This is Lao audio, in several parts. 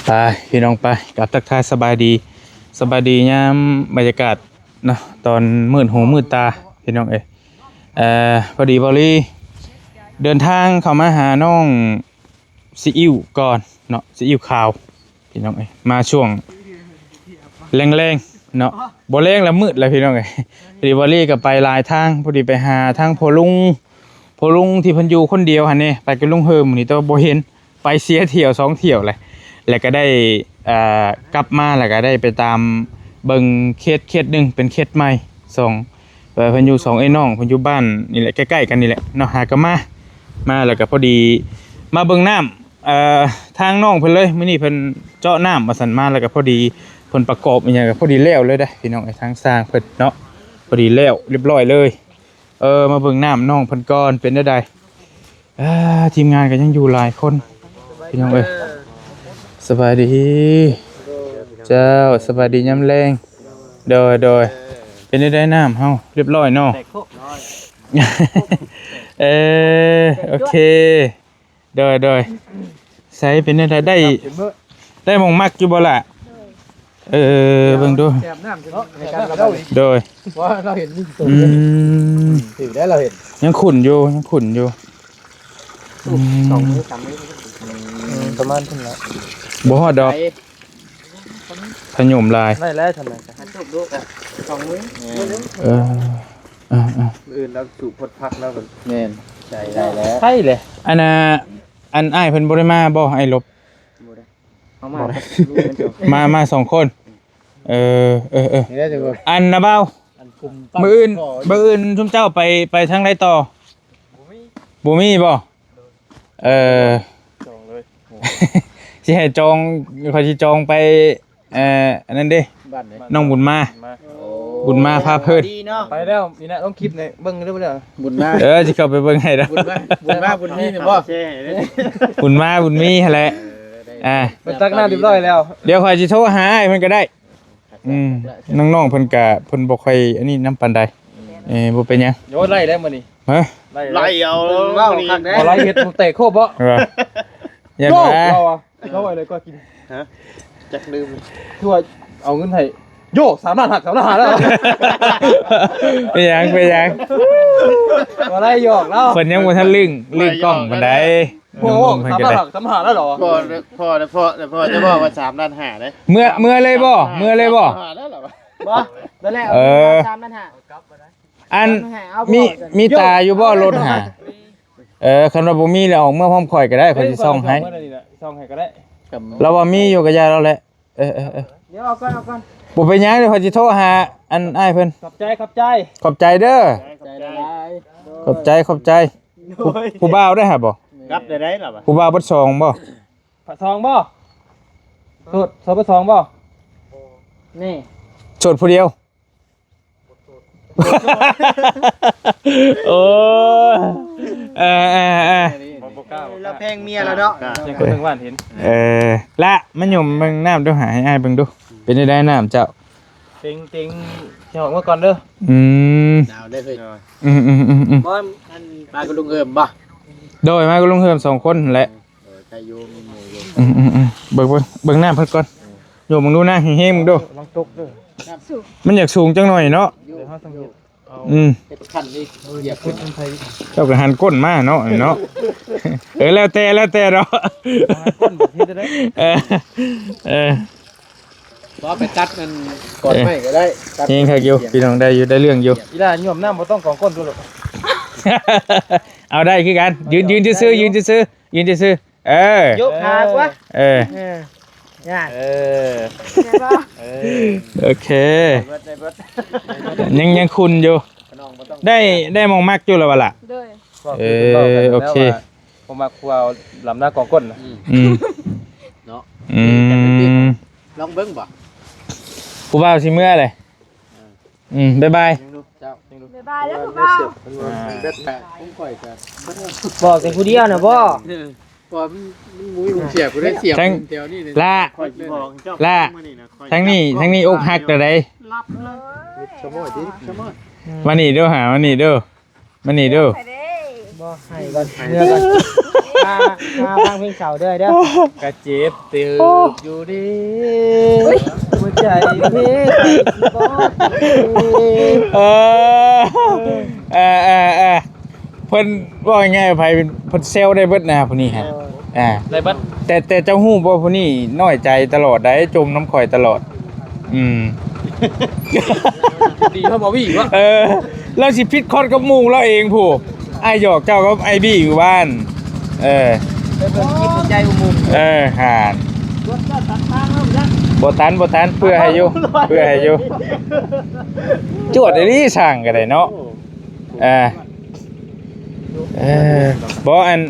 ໄປພີ່ນ້ອງໄປ ກໍທັກທາຍສະບາຍດີ ສະບາຍດີຍາມບັນຍາກາດເນາະ ຕອນມືດຫູມືດຕາພີ່ນ້ອງເອີຍ. ເອີ ພໍດີເບົາຫຼີເດີນທາງເຂົ້າມາຫານ້ອງຊີອິ້ວກ່ອນເນາະ ຊີອິ້ວຂາວ ພີ່ນ້ອງເອີຍ ມາຊ່ວງແລງໆເນາະ ບໍ່ແລງລະມືດລະພີ່ນ້ອງເອີຍ. ພໍດີເບົາຫຼີກໍໄປຫຼາຍທາງ ພໍດີໄປຫາທາງພໍ່ລຸງ ພໍ່ລຸງທີ່ເພິ່ນຢູ່ຄົນດຽວຫັ້ນເດ້ ໄປກັບລຸງເຮີມມື້ນີ້ ແຕ່ວ່າບໍ່ເຫັນ ໄປເສຍຖ້ຽວສອງຖ້ຽວແຫຼະ ແລ້ວກໍໄດ້ ເອີ ກັບມາ ແລ້ວກໍໄດ້ໄປຕາມເບິ່ງເຂດ ເຂດໜຶ່ງເປັນເຂດໃໝ່ ສອງ ເອີ ເພິ່ນຢູ່ສອງເອື້ອຍນ້ອງ ເພິ່ນຢູ່ບ້ານນີ້ແຫຼະ ໃກ້ໆກັນນີ້ແຫຼະເນາະ ຫາກໍມາ ມາແລ້ວກໍພໍດີມາເບິ່ງນ້ຳ ເອີ ທາງນ້ອງເພິ່ນເລີຍ ມື້ນີ້ເພິ່ນເຈາະນ້ຳວ່າຊັ້ນ ມາແລ້ວກໍພໍດີເພິ່ນປະກອບອີ່ຫຍັງກໍພໍດີແລ້ວເລີຍເດ້ພີ່ນ້ອງເອີຍ ທາງຊ່າງເພິ່ນເນາະ ພໍດີແລ້ວຮຽບຮ້ອຍເລີຍ. ເອີ ມາເບິ່ງນ້ຳນ້ອງເພິ່ນກ່ອນ ເປັນແນວໃດ? ອ່າ ທີມງານກໍຍັງຢູ່ຫຼາຍຄົນ ພີ່ນ້ອງເອີຍ. ສະບາຍດີເຈົ້າ ສະບາຍດີຍາມແລງ. ໂດຍ ໂດຍ ເປັນແນວໃດນ້ຳເຮົາ ຮຽບຮ້ອຍເນາະ? ເອີ ໂອເຄ ໂດຍ ໂດຍ ໃສ ເປັນແນວໃດ ໄດ້ ໄດ້ໝ່ອງມັກຢູ່ບໍ່ລະ? ເອີ ເບິ່ງດູ ແຊບນ້ຳເນາະ ໃຫ້ກັນກັບເຮົາອີກ ໂດຍ ເພາະວ່າເຮົາເຫັນມີຕົວ ອືມ ຖືກໄດ້ ເຮົາເຫັນ ຍັງຂຸ້ນຢູ່ ຍັງຂຸ້ນຢູ່ ອືມ ສອງມື້ ສາມມື້ ອືມ ປະມານພຸ້ນລະ ບໍ່ຮອດດອກ ຂະຫຍົມຫຼາຍ ໄດ້ແລ້ວ ທຳໄມ ສອງມື້ ເອີ ເອີໆ ມື້ອື່ນລາວສູບພົດພັກລາວກໍ ແມ່ນ ໃສ່ໄດ້ແລ້ວ ໃສ່ເລີຍ ອັນນ່າ ອັນອ້າຍເພິ່ນບໍ່ໄດ້ມາບໍ່? ອ້າຍລົບ ບໍ່ໄດ້ ເອົາມາ ມາ ມາສອງຄົນ ເອີ ເອີໆ ອັນນ່າບ່າວ ມື້ອື່ນ ມື້ອື່ນຊຸມເຈົ້າໄປ ໄປທາງໃດຕໍ່? ບໍ່ມີບໍ່? ເອີ ຈອງເລີຍ ຊິໃຫ້ຈອງ ຂ້ອຍຊິຈອງໄປ ເອີ ອັນນັ້ນເດ້ ບ້ານໃດ? ນ້ອງບຸນມາ ບຸນມາ ໂອ້ ບຸນມາພາເພີນ ໄປແລ້ວ ນີ້ນະ ລົງຄລິບໃຫ້ເບິ່ງເດີ ບຸນມາ ເອີ ຊິເຂົ້າໄປເບິ່ງໃຫ້ດອກ ບຸນມາ ບຸນມາ ບຸນມີນີ້ບໍ່? ບຸນມາ ບຸນມີຫັ້ນແຫຼະ ເອີ ໄດ້ ອ່າ ເພິ່ນຕັກນ້ຳຮຽບຮ້ອຍແລ້ວ ດຽວຂ້ອຍຊິໂທຫາອ້າຍເພິ່ນກໍໄດ້ ອືມ ນ້ອງໆເພິ່ນກະ ເພິ່ນບໍ່ຄ່ອຍອັນນີ້ນຳປານໃດ ເອີ ບໍ່ເປັນຫຍັງ ໂຍ ໄລ່ແລ້ວມື້ນີ້ ຮະ ໄລ່ ໄລ່ເອົາ ເວົ້າຄັກແດ່ ບໍ່ໄລ່ເຮັດບໍ່ແຕກໂຄບບໍ່ ວ່າ ຢ່າ ໂຍ ວ່າ ເຮົາວ່າ ເຮົາໄວ້ເລີຍກໍກິນ ຮະ ຈັກລືມ ຄືວ່າເອົາເງິນໃຫ້ ໂຍ ສາມລ້ານ ສາມລ້ານຫ້າແລ້ວ ເປັນຫຍັງ ເປັນຫຍັງ ບໍ່ໄດ້ຫຍອກລາວ ເພິ່ນຍັງບໍ່ທັນລຶ້ງ ລຶ້ງກ້ອງປານໃດ ໂອ້ ສາມລ້ານຫ້າ ສາມລ້ານຫ້າແລ້ວເຫລອ? ພໍ່ ພໍ່ ພໍ່ ພໍ່ຈະບອກວ່າສາມລ້ານຫ້າເດ້ ເມືອ ເມືອເລີຍບໍ່? ເມືອເລີຍບໍ່? ສາມລ້ານຫ້າແລ້ວເຫລອວະ? ບໍ່ ຕອນແລກ ເອີ ສາມລ້ານຫ້າ ອັນ ມີ ມີຕາຢູ່ບໍ່ລົດຫາ? ເອີ ຄັນວ່າບໍ່ມີແລ້ວອອກເມືອພ້ອມຂ້ອຍກໍໄດ້ ຂ້ອຍຊິສ່ອງໃຫ້ ສ່ອງໃຫ້ກໍໄດ້ ລາວວ່າມີຢູ່ກໍຢ່າລາວແຫຼະ ເອີໆໆ ດຽວເອົາກ່ອນ ເອົາກ່ອນ ບໍ່ເປັນຫຍັງ ດຽວຂ້ອຍຊິໂທຫາອັນອ້າຍເພິ່ນ ຂອບໃຈ ຂອບໃຈ ຂອບໃຈເດີ ຂອບໃຈຫຼາຍໆ ຂອບໃຈ ຂອບໃຈ ຜູ້ ຜູ້ບ່າວໄດ້ຫາບໍ່? ກັບໄດ້ໄດ໋ລະວະ ຜູ້ບ່າວເບິດສອງບໍ່? ສອງບໍ່? ໂສດ ໂສດເບິດສອງບໍ່? ນີ້ ໂສດຜູ້ດຽວ ໂອ້ຍ ເອີໆໆ ບໍ່ ບໍ່ກ້າ ບໍ່ກ້າ ລາວແພງເມຍລາວເນາະ ຍັງຄົນທາງບ້ານເຫັນ ເອີ ລະ ມາຫຍຸມເບິ່ງນ້ຳດູ ໃຫ້ອ້າຍເບິ່ງດູ ເປັນຈັ່ງໃດນ້ຳເຈົ້າ? ເຕັງ ເຕັງ ຊິອອກເມືອກ່ອນເດີ ອືມ ໜາວເດ້ເຮີ້ຍ ອືມໆໆໆ ບໍ່ ອັນ ມາກັບລຸງເຮີມບໍ່? ໂດຍ ມາກັບລຸງເຮີມສອງຄົນຫັ້ນແຫຼະ ເອີ ໃກ້ຢູ່ ມີໝູ່ຢູ່ ອືມໆໆ ເບິ່ງ ເບິ່ງ ເບິ່ງນ້ຳເພິ່ນກ່ອນ ໂຍມເບິ່ງດູນະ ເຮງໆເບິ່ງດູ ລອງຕົກເດີ ມັນຢາກສູງຈັກໜ້ອຍເນາະ ເອີ ເຮົາຕ້ອງເຮັດ ອືມ ເຮັດຂັ້ນອີກ ຢາກຂຶ້ນໄປ ເຈົ້າກໍຫັນກົ້ນມາເນາະ ເນາະ ເອີ ແລ້ວແຕ່ ແລ້ວແຕ່ເນາະ ເອົາໃຫ້ກົ້ນເຮັດໄດ້ ເອີ ເອີ ບໍ່ ໄປຕັດນັ້ນກ່ອນໄມ້ກໍໄດ້ ຕັດ ເຮງຄັກຢູ່ ພີ່ນ້ອງ ໄດ້ຢູ່ ໄດ້ເລື່ອງຢູ່ ອີຫຼ້າ ຍອມນ້ຳບໍ່ຕ້ອງກອງກົ້ນ ດູໂລດ ເອົາ ໄດ້ຄືກັນ ຢືນ ຢືນຊື່ໆ ຢືນຊື່ໆ ຢືນຊື່ໆ ເອີ ຍົກຂາກວ່າ ເອີ ເອີ ເອີ ເອີ ໂອເຄ ໄດ້ເບິດ ໄດ້ເບິດ ຍັງ ຍັງຂຸ້ນຢູ່ ຂະນ້ອງບໍ່ຕ້ອງ ໄດ້ ໄດ້ໝ່ອງມັກຢູ່ແລ້ວວ່າລະ ໂດຍ ເອີ ໂອເຄ ບໍ່ມັກຜູ້ບ່າວລຳໜ້າກອງກົ້ນນະ ອືມ ເນາະ ອືມ ລອງເບິ່ງບໍ່ ຜູ້ບ່າວຊິເມືອເລີຍ ອືມ ບາຍບາຍ ເຈົ້າ ບາຍບາຍເດີຜູ້ບ່າວ ເປັນແບບຂອງຂ້ອຍກໍ ບອກແຕ່ຜູ້ດຽວນະບໍ່ ເອີ ບໍ່ ມັນ ມັນບໍ່ມີຜູ້ເສຍ ຜູ້ໃດເສຍ ທາງ ແຖວນີ້ ລະ ຂ້ອຍຊິບອກເຈົ້າ ລະ ມື້ນີ້ນະ ທາງນີ້ ທາງນີ້ອົກຫັກແນວໃດ ສະມອຍຕິ ສະມອຍ ມານີ້ດູ ຫາມານີ້ດູ ມານີ້ດູ ບໍ່ໃຫ້ກ່ອນ ເມືອກ່ອນ ຫາຟັງເພງເສົ້າເດີ້ ເດີ້. ກະເຈັບຕື່ມຢູ່ເດ້ ຫົວໃຈເພງຊິບໍ່ເຈັບ. ເອີ ເອີ ເອີ ເອີ ເພິ່ນເວົ້າງ່າຍໆ ໃຜເປັນ ເພິ່ນແຊວໄດ້ເບິດນະຜູ້ນີ້ຮະ. ເອີ ອ່າ ໄດ້ເບິດ. ແຕ່ ແຕ່ເຈົ້າຮູ້ບໍ່ ຜູ້ນີ້ນ້ອຍໃຈຕະຫຼອດໃດ໋ ຈົ່ມນຳຂ້ອຍຕະຫຼອດ. ອືມ ດີເຮົາບໍ່ວີວະ. ເອີ ລາວຊິຜິດຄອດກັບໝູ່ລາວເອງພຸ້ນ. ອ້າຍຫຍອກເຈົ້າກັບອ້າຍບີຢູ່ບ້ານ. ເອີ ໄປເບິ່ງຄລິບໃນໃຈອຸໂມງ. ເອີ ຫານ ບໍ່ຕັນ ບໍ່ຕັນ ເພື່ອໃຫ້ຢູ່ ເພື່ອໃຫ້ຢູ່. ຈວດອີ່ຫຼີຊ່າງກໍໄດ້ເນາະ. ເອີ ເອີ ບໍ່ ອັນ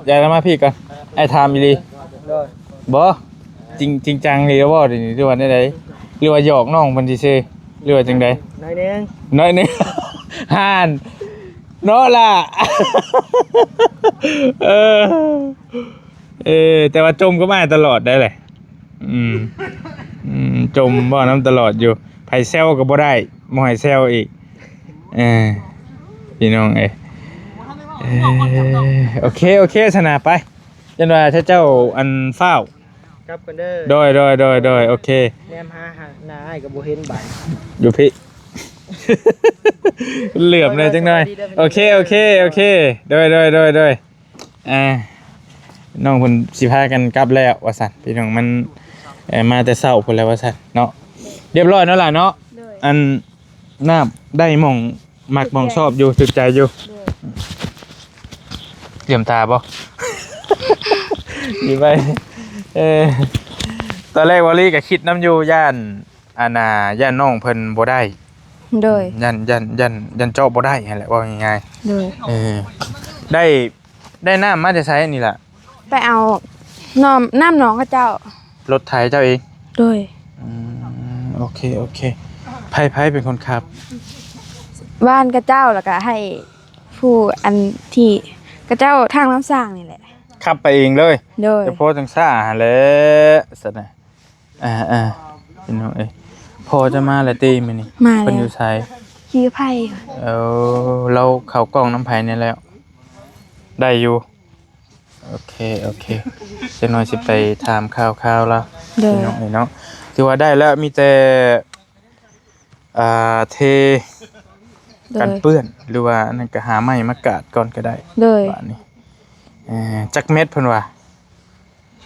ຢ່າລະມາພີ້ກ່ອນ ອ້າຍຖາມອີ່ຫຼີ. ໂດຍ ບໍ່ ຈິງ ຈິງຈັງອີ່ຫຼີບໍ່ດຽວນີ້ ຫຼືວ່າແນວໃດ ຫຼືວ່າຫຍອກນ້ອງເພິ່ນຊື່ໆ ຫຼືວ່າຈັ່ງໃດ? ໜ້ອຍໜຶ່ງ ໜ້ອຍໜຶ່ງ ຫານ ເນາະລະ. ເອີ ເອີ ແຕ່ວ່າຈົ່ມກັບອ້າຍຕະຫຼອດໄດ໋ແຫຼະ. ອືມ ອືມ ຈົ່ມເວົ້ານຳຕະຫຼອດຢູ່ ໃຜແຊວກໍບໍ່ໄດ້ ບໍ່ໃຫ້ແຊວອີກ. ເອີ ພີ່ນ້ອງເອີຍ ເອີ ໂອເຄ ໂອເຄ ຊັ້ນນະ ໄປ ຢ້ານວ່າເຈົ້າ ອັນ ຟ້າວ ກັບກັນເດີ້. ໂດຍ ໂດຍ ໂດຍ ໂດຍ ໂອເຄ. ແນມຫາ ຫາໜ້າອ້າຍກໍບໍ່ເຫັນບາດ ຢູ່ພີ້ ເຫຼືອບແດ່ຈັກໜ້ອຍ. ໂອເຄ ໂອເຄ ໂອເຄ ໂດຍ ໂດຍ ໂດຍ ໂດຍ. ອ່າ ນ້ອງເພິ່ນຊິພາກັນກັບແລ້ວວ່າຊັ້ນ ພີ່ນ້ອງ ມັນ ເອີ ມາແຕ່ເຊົ້າພຸ້ນແລ້ວວ່າຊັ້ນເນາະ. ຮຽບຮ້ອຍເນາະຫຼານເນາະ. ໂດຍ ອັນ ນ້ຳໄດ້ໝ່ອງມັກໝ່ອງຊອບຢູ່ ຖືກໃຈຢູ່. ໂດຍ ຫຼຽມຕາບໍ່? ດີໄປ ເອີ ຕອນແລກວາລີກໍຄິດນຳຢູ່ ຢ້ານ ອັນນ່າ ຢ້ານນ້ອງເພິ່ນບໍ່ໄດ້. ໂດຍ ຢ້ານ ຢ້ານ ຢ້ານ ຢ້ານເຈາະບໍ່ໄດ້ຫັ້ນແຫຼະ ເວົ້າງ່າຍໆ. ໂດຍ ເອີ ໄດ້ ໄດ້ນ້ຳມາແຕ່ໃສນີ້ລະ? ໄປເອົານ້ຳ ນ້ຳໜອງເຂົາເຈົ້າ. ລົດໄຖເຈົ້າເອງ? ໂດຍ ອືມ ໂອເຄ ໂອເຄ. ໃຜ ໃຜເປັນຄົນຂັບ? ບ້ານເຂົາເຈົ້າ ແລ້ວກະໃຫ້ຜູ້ອັນທີ່ເຂົາເຈົ້າທາງນ້ຳສ້າງນີ້ແຫຼະ ຂັບໄປເອງເລີຍ? ໂດຍ ແຕ່ພໍຈັ່ງຊ້າຫັ້ນແຫຼະຊັ້ນນະ. ອ່າໆ ພີ່ນ້ອງເອີຍ ພໍ່ຈະມາແລ້ວຕິມື້ນີ້? ມາແລ້ວ. ເພິ່ນຢູ່ໃສ? ຂີ່ໄຜ. ເອີ ລາວເຂົ້າກ້ອງນຳໃຜແດ່ແລ້ວ? ໄດ້ຢູ່. ໂອເຄ ໂອເຄ ຈັກໜ້ອຍຊິໄປຖາມຂ່າວໆລາວ. ໂດຍ ພີ່ນ້ອງເອີຍເນາະ ຖືວ່າໄດ້ແລ້ວ ມີແຕ່ ອ່າ ເທ ໂດຍ ກັນເປື້ອນ ຫຼືວ່າອັນນັ້ນກໍຫາໄມ້ມາກາດກ່ອນກໍໄດ້. ໂດຍ ບາດນີ້ ເອີ ຈັກແມັດເພິ່ນວ່າ?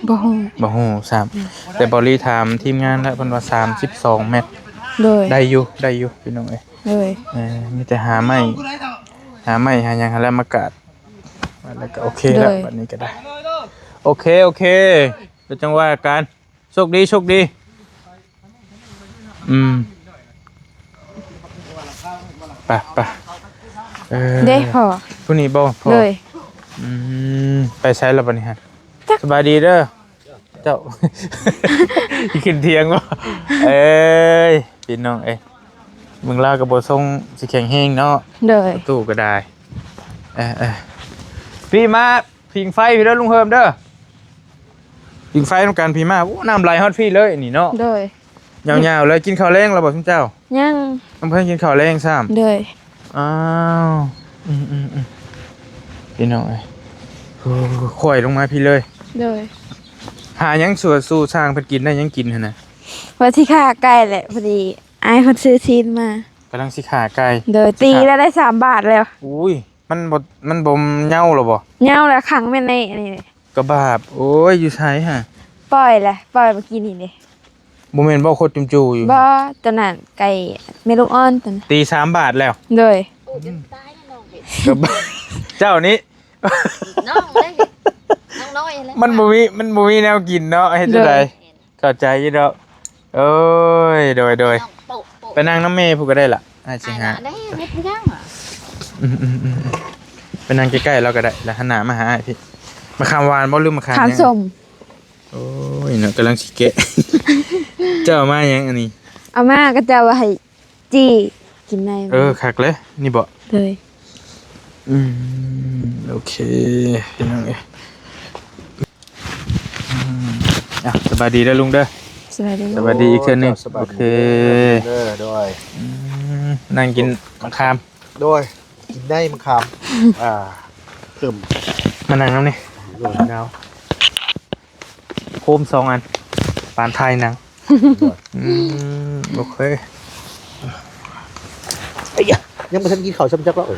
ບໍ່ຮູ້ ບໍ່ຮູ້ຊ້ຳ. ອືມ ແຕ່ເບົາຫຼີຖາມທີມງານແລ້ວ ເພິ່ນວ່າສາມສິບສອງແມັດ. ໂດຍ ໄດ້ຢູ່ ໄດ້ຢູ່ ພີ່ນ້ອງເອີຍ. ໂດຍ ເອີ ມີແຕ່ຫາໄມ້ ຫາໄມ້ຫາຫຍັງຫັ້ນແຫຼະມາກາດ ແລ້ວກໍໂອເຄແລ້ວ. ໂດຍ ບາດນີ້ກໍໄດ້. ໂອເຄ ໂອເຄ ດຽວຈັ່ງວ່າກັນ. ໂຊກດີ ໂຊກດີ. ອືມ ໄປ ໄປ. ເອີ ເດ້ພໍ່ ຜູ້ນີ້ບໍ່? ໂດຍ ອືມ ໄປໃສລະບັດນີ້ຮະ? ຈັກ ສະບາຍດີເດີເຈົ້າ. ຊິຂຶ້ນຖຽງບໍ່? ເອີຍ ພີ່ນ້ອງເອີຍ ເບິ່ງລາວກໍບໍ່ຊົງຊິແຂງແຮງເນາະ. ໂດຍ ປະຕູກໍໄດ້. ເອີ ເອີ ພີ່ມາ ຜິງໄຟພີ້ເດີລຸງເຮີມເດີ ຜິງໄຟນຳກັນພີ້ມາ. ໂອ້ ນ້ຳໄຫຼຮອດພີ້ເລີຍນີ້ເນາະ. ໂດຍ ຍາວໆເລີຍ. ກິນເຂົ້າແລງແລ້ວບໍ່ຊຸມເຈົ້າ? ຍັງ ຍັງບໍ່ທັນກິນເຂົ້າແລງຊ້ຳ. ໂດຍ ອ້າວ ອືມໆໆ ພີ່ນ້ອງເອີຍ ໂອ້ ຂ້ອຍລົງມາພີ້ເລີຍ. ໂດຍ ຫາຫຍັງສູ່ ສູ່ຊ່າງເພິ່ນກິນ ໄດ້ຫຍັງກິນຫັ້ນນະ? ວ່າຊິຂ້າໄກ່ແຫຼະ ພໍດີອ້າຍເພິ່ນຊື້ຊີ້ນມາ ກຳລັງຊິຂ້າໄກ່. ໂດຍ ຕີແລ້ວໄດ້ສາມບາດແລ້ວ. ອຸ້ຍ ມັນບໍ່ ມັນບໍ່ເຍົາແລ້ວບໍ່? ເຍົາແລ້ວ ຂັງແມ່ນໃນອັນນີ້. ກະບາບ ໂອ້ຍ ຢູ່ໃສຫະ? ປ່ອຍແຫຼະ ປ່ອຍເມື່ອກີ້ນີ້ເດ້. ບໍ່ແມ່ນບໍ່ ຄົດຈຸ່ມຈູ່ຢູ່? ບໍ່ ຕົວນັ້ນໄກ່ແມ່ລູກອ່ອນຕົວນັ້ນ. ຕີສາມບາດແລ້ວ? ໂດຍ ອືມ ກະບາບ ເຈົ້ານີ້ ນ້ອງເດ້ ນ້ອງນ້ອຍແຫຼະ. ມັນບໍ່ມີ ມັນບໍ່ມີແນວກິນເນາະ ເຮັດຈັ່ງໃດ? ໂດຍ ເຂົ້າໃຈຢູ່ດອກ. ໂອ້ຍ ໂດຍ ໂດຍ ໄປນັ່ງນຳແມ່ພຸ້ນກໍໄດ້ລະ ອ້າຍຊິຫາ. ອືມໆໆ ໄປນັ່ງໃກ້ໆລາວກໍໄດ້ ແລ້ວຫັນໜ້າມາຫາອ້າຍພີ້. ມະຂາມຫວານບໍ່ ຫຼືມະຂາມຫຍັງ? ຂາມສົ້ມ. ໂອ້ຍເນາະ ກຳລັງຊິແກະ. ເຈົ້າເອົາມາຫຍັງອັນນີ້? ເອົາມາ ເຂົາເຈົ້າວ່າໃຫ້ ຈີ່ກິນໄດ້. ເອີ ຄັກເລີຍ ນີ້ບໍ? ໂດຍ ອືມ ໂອເຄ ພີ່ນ້ອງເອີຍ. ອືມ ອ່ະ ສະບາຍດີເດີລຸງເດີ. ສະບາຍດີ ສະບາຍດີອີກເທື່ອໜຶ່ງ. ໂອເຄ ເດີ ໂດຍ ອືມ ນັ່ງກິນມະຂາມ. ໂດຍ ກິນໄດ້ມະຂາມ. ອ່າ ເພີ່ມ ມານັ່ງນຳນີ້. ໂດຍ ໜາວ ໂຄມສອງອັນ ປານຖ່າຍໜັງ. ໂດຍ ອືມ ໂອເຄ. ໄອ້ຍະ ຍັງບໍ່ທັນກິນເຂົ້າຊ້ຳຈັກລະ. ເອີ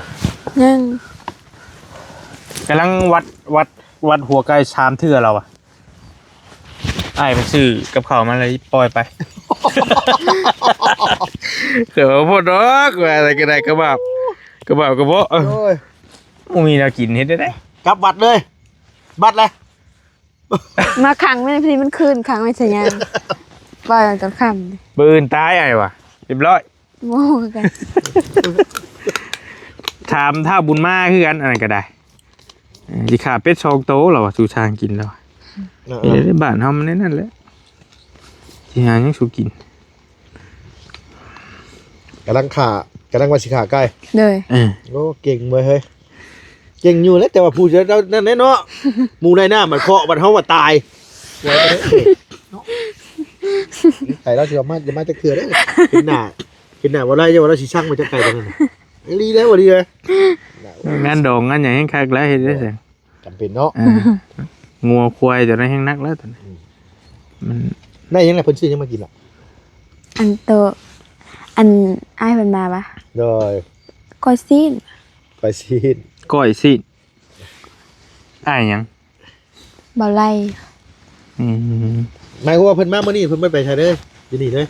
ຍັງ ກຳລັງວັດ ວັດ ວັດຫົວໄກ່ສາມເທື່ອແລ້ວວະ. ອ້າຍມັນຊື້ກັບເຂົ້າມາເລີຍປ່ອຍໄປ. ເກີດວ່າບໍ່ດອກ ວ່າອະໄລກໍໄດ້ ກະບາບ ກະບາບກະເບາະ. ເອີ ໂອ້ຍ ບໍ່ມີແນວກິນເຮັດໄດ້ໃດ. ກັບວັດເລີຍ ບັດແລະ ມາຂັງໄວ້ໃນພີ້ ມັນຄືນຂັງໄວ້ຊະຍາມ ປ່ອຍມັນຕອນຄ່ຳ. ມື້ອື່ນຕາຍອ້າຍວ່າ ຮຽບຮ້ອຍ. ບໍ່ຮູ້ຄືກັນ ຖາມທ້າວບຸນມາຄືກັນ ອັນນັ້ນກໍໄດ້. ເອີ ຊິຂ້າເປັດສອງໂຕລາວວ່າ ສູ່ຊ່າງກິນລາວ. ເອີ ເອີ ນີ້ແຫຼະ ບ້ານເຮົາມັນແນວນັ້ນແຫຼະ ຊິຫາຫຍັງສູ່ກິນ. ກຳລັງຂ້າ ກຳລັງວ່າຊິຂ້າໄກ່. ໂດຍ ເອີ ໂອ້ ເກັ່ງເວີຍເຮີ້ຍ. ເກັ່ງຢູ່ແຫຼະ ແຕ່ວ່າຜູ້ນັ້ນແຫຼະເນາະ ໝູ່ໄລ່ໜ້າມັນເຄາະ ບັດເຮົາວ່າຕາຍ. ໄກ່ລາວຊິເອົາມາ ຢ່າມາຈັກເທື່ອເດີ້. ເຫັນໜ້າ ເຫັນໜ້າບໍ່ໄລ່ ຢ່າວ່າລາວຊິສັ່ງມາຈາກໄກຕອນນັ້ນ. ອີ່ຫຼີແລ້ວ ອີ່ຫຼີແລ້ວ. ງານດອງງານຫຍັງແຮ່ງຄັກແລ້ວ ເຮັດໄດ້ຊັ້ນ. ຈຳເປັນເນາະ. ອ່າ ງົວຄວາຍຕົວນັ້ນແຮ່ງໜັກແລ້ວຕອນນີ້. ອືມ ມັນ ໄດ້ຫຍັງລະ ເພິ່ນຊື້ຫຍັງມາກິນລະ? ອັນໂຕ ອັນອ້າຍເພິ່ນມາຫວາ? ໂດຍ ກ້ອຍຊີ້ນ ກ້ອຍຊີ້ນ ກ້ອຍຊີ້ນ. ອ້າຍຫຍັງ? ບໍ່ໄລ່. ອືມ ໝາຍຄວາມວ່າເພິ່ນມາມື້ນີ້ ເພິ່ນບໍ່ໄປໃສເລີຍ ຢູ່ນີ້ເລີຍ?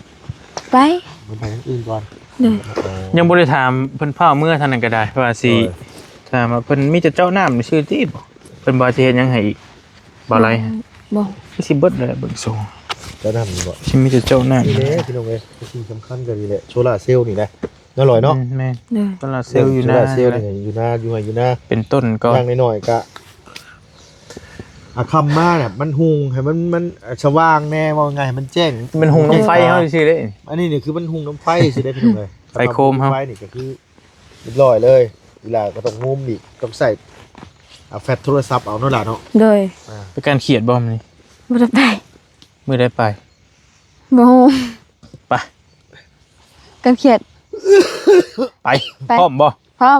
ໄປ ເພິ່ນໄປທາງອື່ນກ່ອນ. ໂດຍ ຍັງບໍ່ໄດ້ຖາມເພິ່ນ ຟ້າວເມືອທາງນັ້ນກໍໄດ້ ວ່າຊິ ໂດຍ ຖາມວ່າເພິ່ນມີແຕ່ເຈາະນ້ຳຊື່ຕິ ເພິ່ນວ່າຊິເຮັດຫຍັງໃຫ້ອີກ ບໍ່ໄລ່. ບໍ່ ຄືຊິເບິດແລ້ວເບິ່ງຊົງ ເຈາະນ້ຳນີ້ບໍ່? ຊິມີແຕ່ເຈາະນ້ຳ ນີ້ແຫຼະພີ່ນ້ອງເອີຍ. ສິ່ງສຳຄັນກໍນີ້ແຫຼະ ໂຊລາເຊວນີ້ນະ ນ້ອຍຫຼອຍເນາະ. ອືມ ແມ່ນ ໂດຍ ໂຊລາເຊວຢູ່ນາ ໂຊລາເຊວນີ້ຢູ່ນາ ຢູ່ໄຮ່ຢູ່ນາ ເປັນຕົ້ນກໍ ຢ່າງໜ້ອຍໆກະ ອາ ຄ່ຳມານະ ມັນຮຸ່ງໃຫ້ມັນ ມັນ ອາ ສະຫວ່າງແດ່ ເວົ້າງ່າຍໃຫ້ມັນແຈ້ງ ມັນຮຸ່ງນຳໄຟເຮົາຊື່ໆເດ້. ອັນນີ້ນີ້ຄືມັນຮຸ່ງນຳໄຟຊື່ເດ້ພີ່ນ້ອງເອີຍ. ໄຟໂຄມເຮົາ ໄຟນີ້ກໍຄືຮຽບຮ້ອຍເລີຍ. ເວລາກໍຕ້ອງງຸມອີກ ຕ້ອງໃສ່ ອາ ແຟລັດໂທລະສັບເອົາເນາະຫຼາເນາະ. ໂດຍ ອາ ໄປການຂຽດບໍ່ມື້ນີ້? ບໍ່ໄດ້ໄປ. ມື້ໃດໄປ? ບໍ່ຮູ້. ໄປ ກັນຂຽດ ໄປ ໄປ ພ້ອມບໍ່? ພ້ອມ.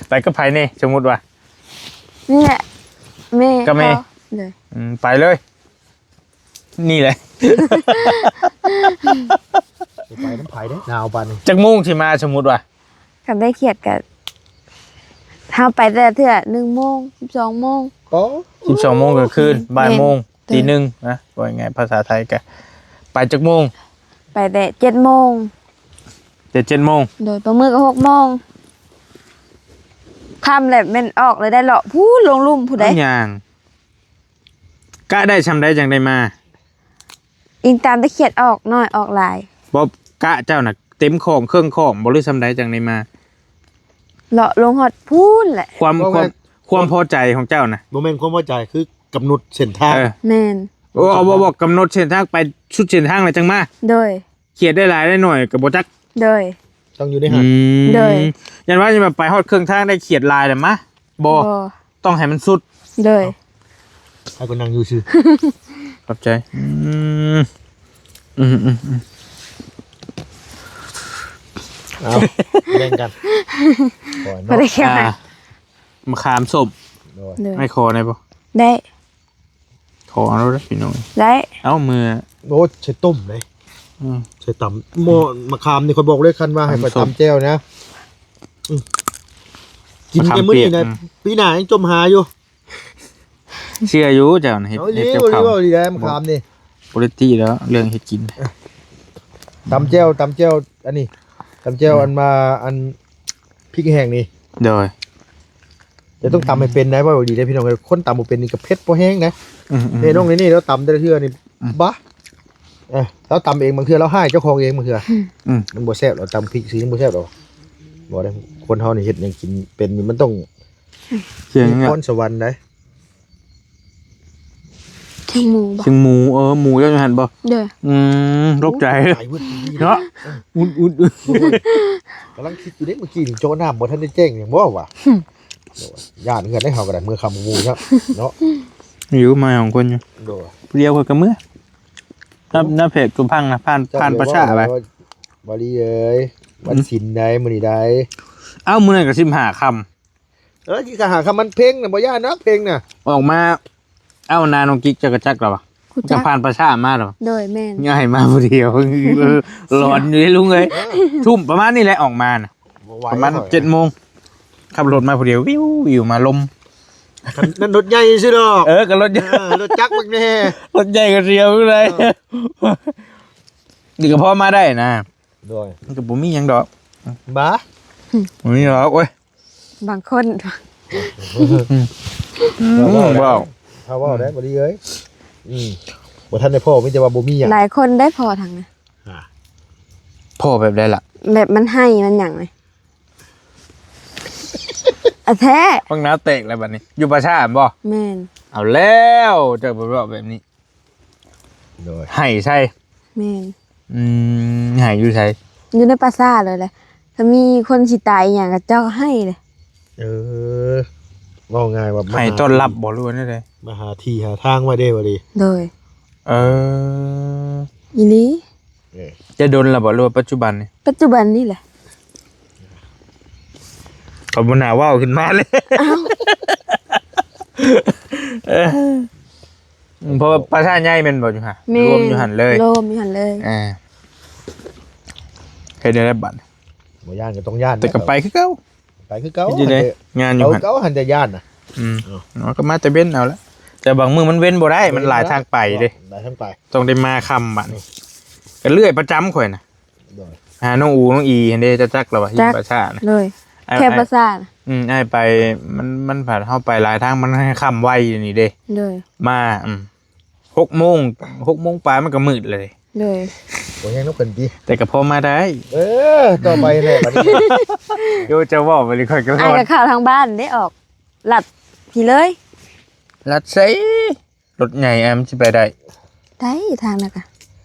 ໄປກັບໃຜແດ່ ສົມມຸດວ່າ? ນີ້ແຫຼະ ແມ່ ກັບແມ່ ພໍ່. ໂດຍ ອືມ ໄປເລີຍ ນີ້ແຫຼະ. ຊິໄປນຳໃຜເດ້ ໜາວປານນີ້. ຈັກໂມງຊິມາ ສົມມຸດວ່າ? ຄັນໄດ້ຂຽດກໍ ເຮົາໄປແຕ່ລະເທື່ອ ໜຶ່ງໂມງ ສິບສອງໂມງ. ໂອ້ ສິບສອງໂມງກາງຄືນ ແມ່ນ ບ່າຍໂມງ ແມ່ນ ຕີໜຶ່ງນະ ເວົ້າງ່າຍໆພາສາໄທກະ ໄປຈັກໂມງ? ໄປແຕ່ເຈັດໂມງ. ແຕ່ເຈັດໂມງ. ໂດຍ ບາງມື້ກໍຫົກໂມງ ຄ່ຳແລ້ວແມ່ນອອກເລີຍໄດ້ ເລາະພຸ້ນລົງລຸ່ມພຸ້ນໃດ໋. ເອົາຫຍັງ ກະໄດ້ຊ່ຳໃດຈັ່ງໄດ້ມາ? ອີງຕາມແຕ່ຂຽດອອກໜ້ອຍອອກຫຼາຍ. ບໍ່ ກະເຈົ້ານະເຕັມຂ້ອງເຄິ່ງຂ້ອງບໍ່ ຫຼືຊ່ຳໃດຈັ່ງໄດ້ມາ? ເລາະລົງຮອດພຸ້ນແຫຼະ. ຄວາມ ຄວາມ ຄວາມພໍໃຈຂອງເຈົ້ານະ ບໍ່ແມ່ນຄວາມພໍໃຈ ຄືກຳນົດເສັ້ນທາງ. ເອີ ແມ່ນ. ໂອ້ ເອົາ ບໍ່ ບໍ່ກຳນົດເສັ້ນທາງໄປສຸດເສັ້ນທາງແລ້ວຈັ່ງມາ. ໂດຍ ຂຽດໄດ້ຫຼາຍໄດ້ໜ້ອຍກໍບໍ່ຈັກ. ໂດຍ ຕ້ອງຢູ່ໃນຫັ້ນ. ອືມ ໂດຍ ຢ້ານວ່າຊິມາໄປຮອດເຄິ່ງທາງໄດ້ຂຽດຫຼາຍແລ້ວມາ ບໍ່ ບໍ່ ຕ້ອງໃຫ້ມັນສຸດ. ໂດຍ ໃຫ້ຄົນນັ່ງຢູ່ຊື່. ຂອບໃຈ. ອືມ ອືມ ອືມ ອືມ ເອົາ ແບ່ງກັນ ບໍ່ໄດ້ແຄ່ ອ່າ ມະຂາມສົ້ມ. ໂດຍ ໂດຍ ໃຫ້ຂໍໄດ້ບໍ່? ໄດ້. ຂໍເອົາເດີພີ່ນ້ອງ. ໄດ້. ເອົາ ເມື່ອ ໂອ້ ໃສ່ຕົ້ມເດ້. ອືມ ໃສ່ຕຳ ໝໍ້ມະຂາມນີ້ ຂ້ອຍບອກເລີຍ ຄັນວ່າໃຫ້ຂ້ອຍຕຳແຈ່ວນະ. ອືມ ກິນແຕ່ມື້ນີ້ນະ ມະຂາມປ່ຽກ ອືມ ປີໜ້າຍັງຈົ່ມຫາຢູ່. ເຊື່ອຢູ່ເຈົ້ານະ ເຮັດ ເຮັດກັບເຂົ້າ. ເວົ້າດີ ເວົ້າດີໄດ໋ ມະຂາມນີ້ ບໍ່ໄດ້ຕິແລ້ວ ເລື່ອງເຮັດກິນ. ຕຳແຈ່ວ ຕຳແຈ່ວອັນນີ້ ຕຳແຈ່ວ ອືມ ອັນມາ ອັນ ພິກແຫ້ງນີ້. ໂດຍ ແຕ່ຕ້ອງຕຳໃຫ້ເປັນໄດ໋ ເວົ້າດີເດ້ພີ່ນ້ອງເອີຍ ຄົນຕຳບໍ່ເປັນນີ້ກໍເຜັດພໍແຮງນະ. ອືມໆໆ ເອີ ນ້ອງນີ້ນີ້ລາວຕຳແຕ່ລະເທື່ອນີ້ ອືມ ບາ ເອີ ລາວຕຳເອງ ບາງເທື່ອລາວຮ້າຍເຈົ້າຂອງເອງ ບາງເທື່ອ. ອືມ ມັນບໍ່ແຊບ ລາວຕຳພິກຊື່ຍັງບໍ່ແຊບດອກ. ບໍ່ໄດ້ ຄົນເຮົານີ້ເຮັດຫຍັງກິນເປັນນີ້ ມັນຕ້ອງ ເກັ່ງ ມີພອນສະຫວັນໄດ໋. ຄຶງໝູບໍ່? ຄຶງໝູ ເອີ ໝູເຈົ້າຢູ່ຫັ້ນບໍ່? ໂດຍ ອືມ ຕົກໃຈ ຕົກໃຈເວີຍ ເນາະ. ອຸດໆ ໂອ້ຍ ກຳລັງຄິດຢູ່ເດ້ ມື້ກີ້ນີ້ໂຈະນ້ຳບໍ່ທັນໄດ້ແຈ້ງຫຍັງບໍ່ວະ. ຫຶ ໂດຍ ຢ້ານເຮືອນໄດ໋ ເຮົາກໍໄດ້ ເມື່ອຄ່ຳໝູເນາະ ເນາະ. ຢູ່ມາສອງຄົນຢູ່. ໂດຍ ຜູ້ດຽວຂ້ອຍກໍເມື່ອ ນັບ ນັບເພດກຸມພັງນະ ຜ່ານ ຜ່ານປະຊາໄປ. ເຈົ້າ ບໍ່ດີເອີຍ ວັນສິນໄດ໋ ມື້ນີ້ໄດ໋. ເອົ້າ ມື້ນັ້ນກໍສິບຫ້າຄ່ຳ. ເອີ ກິນກະຫາຄຳມັນເພັງນະ ບໍ່ຢ້ານດອກເພັງນະ. ອອກມາ ເອົ້າ ນານ້ອງກິກ ເຈົ້າກໍຈັກແລ້ວວະ? ຮູ້ຈັກ. ຈະຜ່ານປາສາດມາແລ້ວວະ? ໂດຍ ແມ່ນ. ຍ້າຍມາຜູ້ດຽວ ຫຼອນຢູ່ເດ້ລຸງເອີຍ. ເອີ ທຸ່ມປະມານນີ້ແຫຼະອອກມານະ ບໍ່ໄຫວ ປະມານເຈັດໂມງ ຂັບລົດມາຜູ້ດຽວ ວິວໆ ມາລົມ. ຄັນນັ້ນລົດໃຫຍ່ຊື່ດອກ. ເອີ ກໍລົດໃຫຍ່ ເອີ ລົດຈັກບັກແນ່ ລົດໃຫຍ່ກໍສຽວຢູ່ໃດ. ເອີ ນີ້ກໍພໍມາໄດ້ນະ. ໂດຍ ມັນກໍບໍ່ມີຫຍັງດອກ ບາ ບໍ່ມີດອກໂອ້ຍ. ບາງຄົນ ອືມ ເວົ້າ ເວົ້າ ເວົ້າໄດ້ບໍ່ດີເອີຍ. ອືມ ບໍ່ທັນໄດ້ພໍ້ ມີແຕ່ວ່າບໍ່ມີຫຍັງ. ຫຼາຍຄົນໄດ້ພໍ້ທັງນະ ພໍ້ແບບໃດລະ? ແບບມັນໄຫ້ມັນຫຍັງນະ ອະແທ້ ບັກໜາແຕກແລ້ວບັດນີ້ ຢູ່ປ່າຊ້າແມ່ນບໍ່? ແມ່ນ. ເອົາແລ້ວ ເຈົ້າບໍ່ເວົ້າແບບນີ້. ໂດຍ ໄຫ້ໃສ່. ແມ່ນ. ອືມ ໄຫ້ຢູ່ໃສ? ຢູ່ໃນປ່າຊ້າເລີຍແຫຼະ ຖ້າມີຄົນຊິຕາຍອີ່ຫຍັງ ເຂົາເຈົ້າກໍໄຫ້ເດ້. ເອີ ເວົ້າງ່າຍວ່າ ໄຫ້ຕ້ອນຮັບບໍ່ ຫຼືວ່າແນວໃດ? ມາຫາທີ່ຫາທາງໄວ້ເດ້ ວ່າດີ. ໂດຍ. ເອີ ອີ່ຫຼີ. ເອີ ຈະດົນແລ້ວບໍ່ ຫຼືວ່າປັດຈຸບັນນີ້? ປັດຈຸບັນນີ້ແຫຼະ. ກໍບໍ່ໜ້າເວົ້າຂຶ້ນມາເລີຍ. ອ້າວ ເອີ ອືມ ເພາະວ່າປ່າຊ້າໃຫຍ່ແມ່ນບໍ່ຢູ່ຫັ້ນ? ແມ່ນ. ລວມຢູ່ຫັ້ນເລີຍ ລວມຢູ່ຫັ້ນເລີຍ. ອ່າ ເຮັດແນວໃດບັດ? ບໍ່ຢ້ານກໍຕ້ອງຢ້ານ ແຕ່ກໍໄປຄືເກົ່າ. ໄປຄືເກົ່າ. ເຮັດຢູ່ໃດ? ງານຢູ່ຫັ້ນ ເອົາເກົ່າຫັ້ນ ແຕ່ຢ້ານນະ. ອືມ ເອົາ ເອົາ ກໍມາແຕ່ເວັນເອົາລະ ແຕ່ບາງມື້ມັນເວັນບໍ່ໄດ້ ມັນຫຼາຍທາງໄປເດ້ ຫຼາຍທາງໄປ. ຕ້ອງໄດ້ມາຄ່ຳບັດນີ້ ອືມ ກໍເລື່ອຍປະຈຳຂ້ອຍນະ. ໂດຍ ຫານ້ອງອູນ້ອງອີຫັ້ນເດ້ ເຈົ້າຈັກລະວ່າ ຢູ່ປ່າຊ້ານະ. ໂດຍ ແຖວປ່າຊ້ານະ. ອືມ ອ້າຍໄປ ມັນ ມັນພັດເຮົາໄປຫຼາຍທາງ ມັນໃຫ້ຄ່ຳໄວນີ້ເດ້. ໂດຍ ມາ ອືມ ຫົກໂມງ ຫົກໂມງປາຍມັນກໍມືດເລີຍ. ໂດຍ ບໍ່ແຮງນຳເພິ່ນຕິ ແຕ່ກໍພໍມາໄດ້. ເອີ ຕໍ່ໄປແຫຼະບັດນີ້ ໂຍ ຈະເວົ້າໄປເລີຍ ຂ້ອຍກໍ ອ້າຍກໍເຂົ້າທາງບ້ານເດ້ ອອກລັດພີ້ເລີຍ. ລັດໃສ? ລົດໃຫຍ່ ອາ ມັນຊິໄປໄດ້ ໄດ້ທາງນັ້ນກະ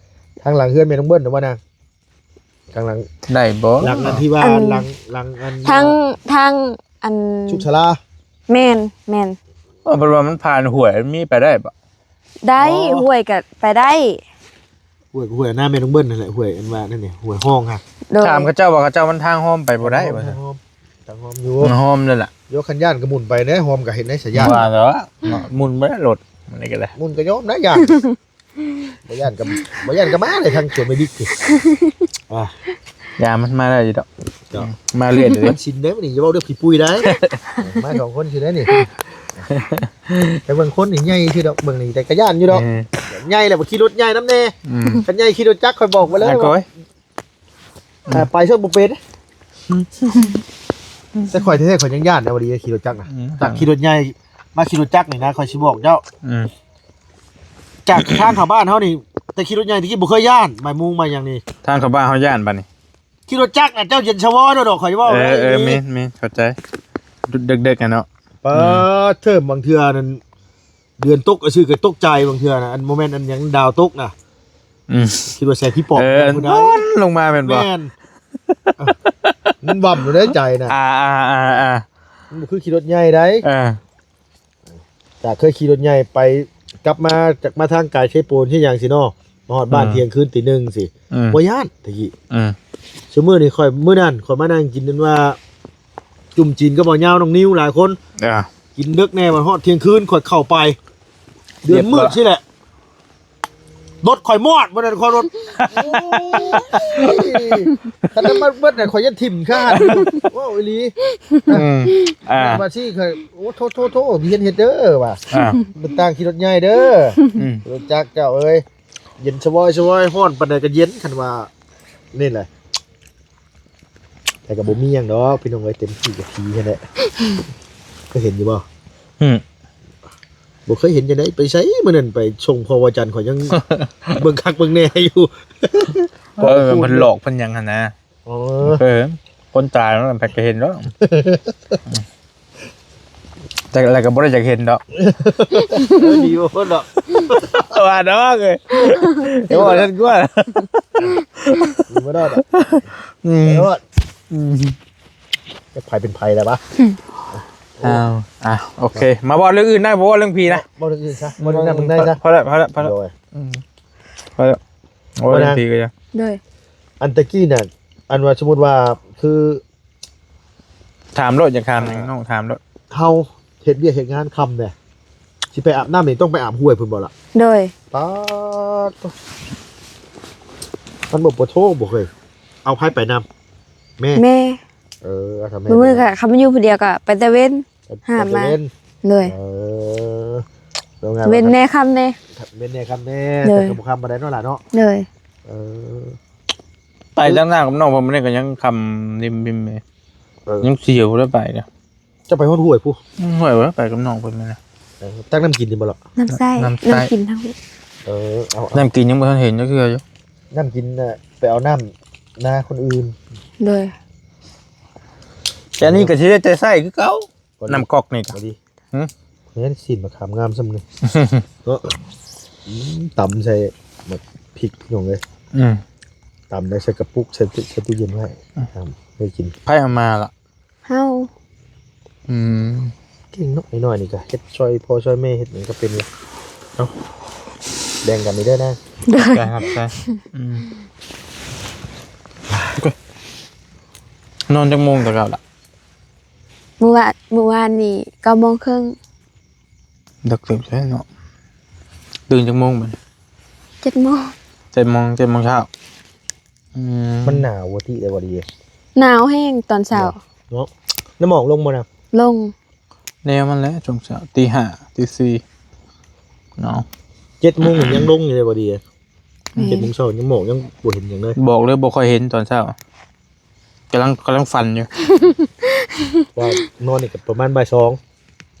ທາງຫຼັງເຮືອນແມ່ນ້ອງເບິ້ນນະບໍ່ນາງ? ທາງຫຼັງໄດ້ບໍ່? ຫຼັງອັນທີ່ວ່າ ອັນ ຫຼັງ ຫຼັງອັນ ທາງ ທາງອັນ ສຸກສາລາ. ແມ່ນ ແມ່ນ. ເອີ ເພິ່ນວ່າມັນຜ່ານຫ້ວຍ ມັນມີໄປໄດ້ບໍ່? ໄດ້. ອໍ ຫ້ວຍກະໄປໄດ້. ຫ້ວຍ ຫ້ວຍໜ້າແມ່ນ້ອງເບິ້ນນັ້ນແຫຼະ ຫ້ວຍອັນວ່ານັ້ນນີ້ ຫ້ວຍຮ່ອງຫັ້ນ. ໂດຍ ຖາມເຂົາເຈົ້າວ່າ ເຂົາເຈົ້າມັນທາງຮ່ອມໄປບໍ່ໄດ້ວ່າຊັ້ນ. ທາງຮ່ອມ ທາງຮ່ອມຢູ່ ມັນຮ່ອມແລ້ວລະ. ໂຍ ຄັນຢ້ານກໍໝຸ່ນໄປແດ່ ຮ່ອມກໍເຮັດໃນສະຍານ ວ່າແລ້ວເນາະ ໝຸ່ນບໍ່ໄດ້ລົດ ມັນນີ້ກໍໄດ້ ໝຸ່ນກໍຍອມນະ ຢ້ານ ບໍ່ຢ້ານກໍ ບໍ່ຢ້ານກໍມາເລີຍ ທາງສວນໄມບິກນີ້. ອ່າ ຢ່າ ມັນມາໄດ້ຢູ່ດອກ. ເຈົ້າ ມາເລື້ອຍເລີຍ ມັນຊິນເດ້ມື້ນີ້ ຢ່າເວົ້າເລື່ອງຂີ້ປຸ້ຍໄດ໋. ມາສອງຄົນຊິໄດ້ນີ້ ແຕ່ເບິ່ງຄົນນີ້ໃຫຍ່ຊື່ດອກ ເບິ່ງນີ້ ແຕ່ກະຢ້ານຢູ່ດອກ. ເອີ ໃຫຍ່ແລ້ວບໍ່ຂີ່ລົດໃຫຍ່ນຳແດ່. ອືມ ຄັນໃຫຍ່ຂີ່ລົດຈັກ ຂ້ອຍບອກໄວ້ເລີຍວ່າ ອ່າ ໄປຊົນບໍ່ເປັນ. ແຕ່ຂ້ອຍແທ້ໆ ຂ້ອຍຍັງຢ້ານນະ ວ່າດີຂີ່ລົດຈັກນະ. ອືມ ຈາກຂີ່ລົດໃຫຍ່ມາຂີ່ລົດຈັກນີ້ນະ ຂ້ອຍຊິບອກເຈົ້າ. ອືມ ຈາກທາງເຂົ້າບ້ານເຮົານີ້ ແຕ່ຂີ່ລົດໃຫຍ່ຕະກີ້ບໍ່ເຄີຍຢ້ານ ໝາຍມຸງໝາຍຫຍັງນີ້ ທາງເຂົ້າບ້ານເຮົາຢ້ານບາດນີ້. ຂີ່ລົດຈັກນະ ເຈົ້າເຢັນສະວອຍໂດດອກ ຂ້ອຍເວົ້າ. ເອີ ເອີ ແມ່ນໆ ເຂົ້າໃຈ ດຶກໆ ຫັ້ນເນາະ. ປາ ອືມ ເທີມບາງເທື່ອນັ້ນ ເດືອນຕົກຊື່ກໍຕົກໃຈ ບາງເທື່ອນະ ອັນບໍ່ແມ່ນອັນຫຍັງ ດາວຕົກນະ. ອືມ ຄິດວ່າແສງຜີປອບ. ເອີ ມັນລອນລົງມາແມ່ນບໍ່? ແມ່ນ. ມັນຫວ່ຳຢູ່ໃນໃຈນະ. ອ່າໆໆໆ ມັນບໍ່ຄືຂີ່ລົດໃຫຍ່ໃດ໋. ເອີ ຈາກເຄີຍຂີ່ລົດໃຫຍ່ໄປກັບມາ ຈາກມາທາງກາຍເຊໂປນ ເຮັດຫຍັງຊີ້ເນາະ ມາຮອດບ້ານ ອືມ ທ່ຽງຄືນຕີໜຶ່ງຊີ້. ອືມ ບໍ່ຢ້ານແຕ່ກີ້. ອືມ ຊຸມື້ນີ້ຂ້ອຍ ມື້ນັ້ນຂ້ອຍມານັ່ງກິນນັ້ນວ່າ ຈຸ່ມຈີນກັບເບົາຍາວນ້ອງນິວຫຼາຍຄົນ. ອ່າ ກິນເດິກແດ່ ມາຮອດທ່ຽງຄືນຂ້ອຍເຂົ້າໄປ ເດືອນມືດຊີ້ແຫຼະ ລົດຂ້ອຍມອດ ບໍ່ໄດ້ ຂ້ອຍລົດ ໂອ້ຍ ຄັນນ້ຳມັນເບິດນະ ຂ້ອຍຍັງຖິ້ມຄາດຢູ່ ເວົ້າອີ່ຫຼີ. ອືມ ອ່າ ວ່າຊີ້ຂ້ອຍ ໂອ້ ໂທໆໆ ຮຽນເຮັດເດີວ່າ ອ່າ ມັນຕ່າງຂີ່ລົດໃຫຍ່ເດີ. ອືມ ລົດຈັກເຈົ້າເອີຍ ເຢັນສະວອຍໆ ຮ້ອນປານໃດກໍເຢັນ ຄັນວ່ານີ້ແຫຼະ. ແຕ່ກໍບໍ່ມີຫຍັງດອກພີ່ນ້ອງເອີຍ ເຕັມທີ່ກໍຜີຫັ້ນແຫຼະ. ເຄີຍເຫັນຢູ່ບໍ່? ອືມ ບໍ່ເຄີຍເຫັນຈັ່ງໃດ ໄປໃສມື້ນັ້ນ ໄປສົ່ງພໍ່ວາຈັນ ຂ້ອຍຍັງເບິ່ງຄັກເບິ່ງແນ່ຢູ່. ເອີ ເພິ່ນຫຼອກເພິ່ນຫຍັງຫັ້ນນະ. ເອີ ເອີ ຄົນຕາຍມັນໃຜກໍເຫັນດອກ. ແຕ່ລະກໍບໍ່ໄດ້ຢາກເຫັນດອກ. ເອີ ດີບໍ່ເພິ່ນດອກ ວ່າດອກເອີຍ ບໍ່ທັນກວ່າ ບໍ່ໄດ້ດອກ. ອືມ ບໍ່ໄດ້ ອືມ ຈັກໃຜເປັນໃຜແລ້ວວະ. ອ້າວ ອ່ະ ໂອເຄ ມາເວົ້າເລື່ອງອື່ນໄດ້ ບໍ່ເວົ້າເລື່ອງຜີນະ ເວົ້າເລື່ອງອື່ນຊະ ເວົ້າເລື່ອງນັ້ນເລື່ອງໃດຊະ. ພໍແລ້ວ ພໍແລ້ວ ພໍແລ້ວ ໂດຍ ອືມ ພໍແລ້ວ ເວົ້າເລື່ອງຜີກໍຢ່າ ໂດຍ ອັນຕະກີ້ນະ ອັນວ່າສົມມຸດວ່າຄື ຖາມໂລດ ຢາກຖາມຫຍັງ ອ່າ ນ້ອງຖາມໂລດ. ເຮົາເຮັດວຽກເຮັດງານຄ່ຳແດ່ ຊິໄປອາບນ້ຳນີ້ ຕ້ອງໄປອາບຫ້ວຍພຸ້ນບໍ່ລະ? ໂດຍ. ປາດໂທ້ ມັນບໍ່ ປະໂທ້ ບໍ່ເຄີຍ ເອົາໃຜໄປນຳ? ແມ່ ແມ່. ເອີ ເອົາແມ່ ມື້ ມື້ ໄປນຳ ກໍຄັນຢູ່ຜູ້ດຽວກໍໄປແຕ່ເວັນ ໄປ ຫາມາ ໄປແຕ່ເວັນ. ໂດຍ. ເອີ ເວັນແດ່ຄ່ຳແດ່ ເວັນແດ່ຄ່ຳແດ່. ໂດຍ. ແຕ່ກໍບໍ່ຄ່ຳປານໃດເນາະຫຼ້າເນາະ. ໂດຍ. ເອີ ໄປຕັ້ງໜ້າກັບນ້ອງເພິ່ນ ມື້ນີ້ກໍຍັງຄ່ຳຮິມໆ ເອີ ຍັງສຽວໄດ້ໄປນະ. ເຈົ້າໄປຮອດຫ້ວຍພຸ້ນ? ຫ້ວຍບໍ່ໄດ້ໄປກັບນ້ອງເພິ່ນແມ່ນນະ. ເອີ ຕັກນ້ຳກິນນີ້ບໍ່ລະ? ນ້ຳໃຊ້ ນ້ຳໃຊ້ ນ້ຳກິນທາງ ເອີ ເອົາ ເອົາ ນ້ຳກິນຍັງບໍ່ທັນເຫັນຈັກເທື່ອຢູ່. ນ້ຳກິນນະ ໄປເອົານ້ຳນາຄົນອື່ນ. ໂດຍ. ແຕ່ນີ້ກໍຊິໄດ້ແຕ່ໃຊ້ຄືເກົ່າ ນ້ຳກອກນີ້ກໍ ຫຶ? ເຫັນຊີ້ນມະຂາມງາມສ່ຳນີ້ເນາະ. ອືມ ຕຳໃສ່ໝາກພິກ ພີ່ນ້ອງເອີຍ. ອືມ ຕຳໄດ້ໃສ່ກະປຸກ ໃສ່ຕູ້ ໃສ່ຕູ້ເຢັນໄວ້ ອືມ ໄວ້ກິນ. ໃຜເອົາມາລະ? ເຮົາ. ອືມ ເກັ່ງເນາະ ນ້ອຍໆນີ້ກະເຮັດຊ່ອຍພໍ່ຊ່ອຍແມ່ ເຮັດຫຍັງກະເປັນເນາະ. ແບ່ງກັນນີ້ເດີນາງ. ໂດຍ. ຂອບໃຈ ຂອບໃຈ. ອືມ ນອນຈັກໂມງແຕ່ເກົ່າລະ? ມື້ວານ ມື້ວານນີ້ເກົ້າໂມງເຄິ່ງ. ດຶກເຕີບແທ້ເນາະ. ຕື່ນຈັກໂມງບັດນີ້? ເຈັດໂມງ. ເຈັດໂມງ ເຈັດໂມງເຊົ້າ. ອືມ ມັນໜາວບໍ່ຕິ ແຕ່ວ່າດີ ໜາວແຮງຕອນເຊົ້າເນາະ. ນ້ຳໝອກລົງບໍ່ນະ? ລົງ. ແນວມັນແຫຼະ ຊ່ວງເຊົ້າ ຕີຫ້າ ຕີສີ່ເນາະ. ເຈັດໂມງຍັງລົງຢູ່ເດ້ບໍ່ດີ. ແມ່ນ. ເຈັດໂມງເຊົ້າຍັງໝອກ ຍັງບໍ່ເຫັນຫຍັງເລີຍ. ບອກເລີຍ ບໍ່ຄ່ອຍເຫັນຕອນເຊົ້າ. ກຳລັງ ກຳລັງຝັນຢູ່ ວ່ານອນນີ້ກໍປະມານບ່າຍສອງ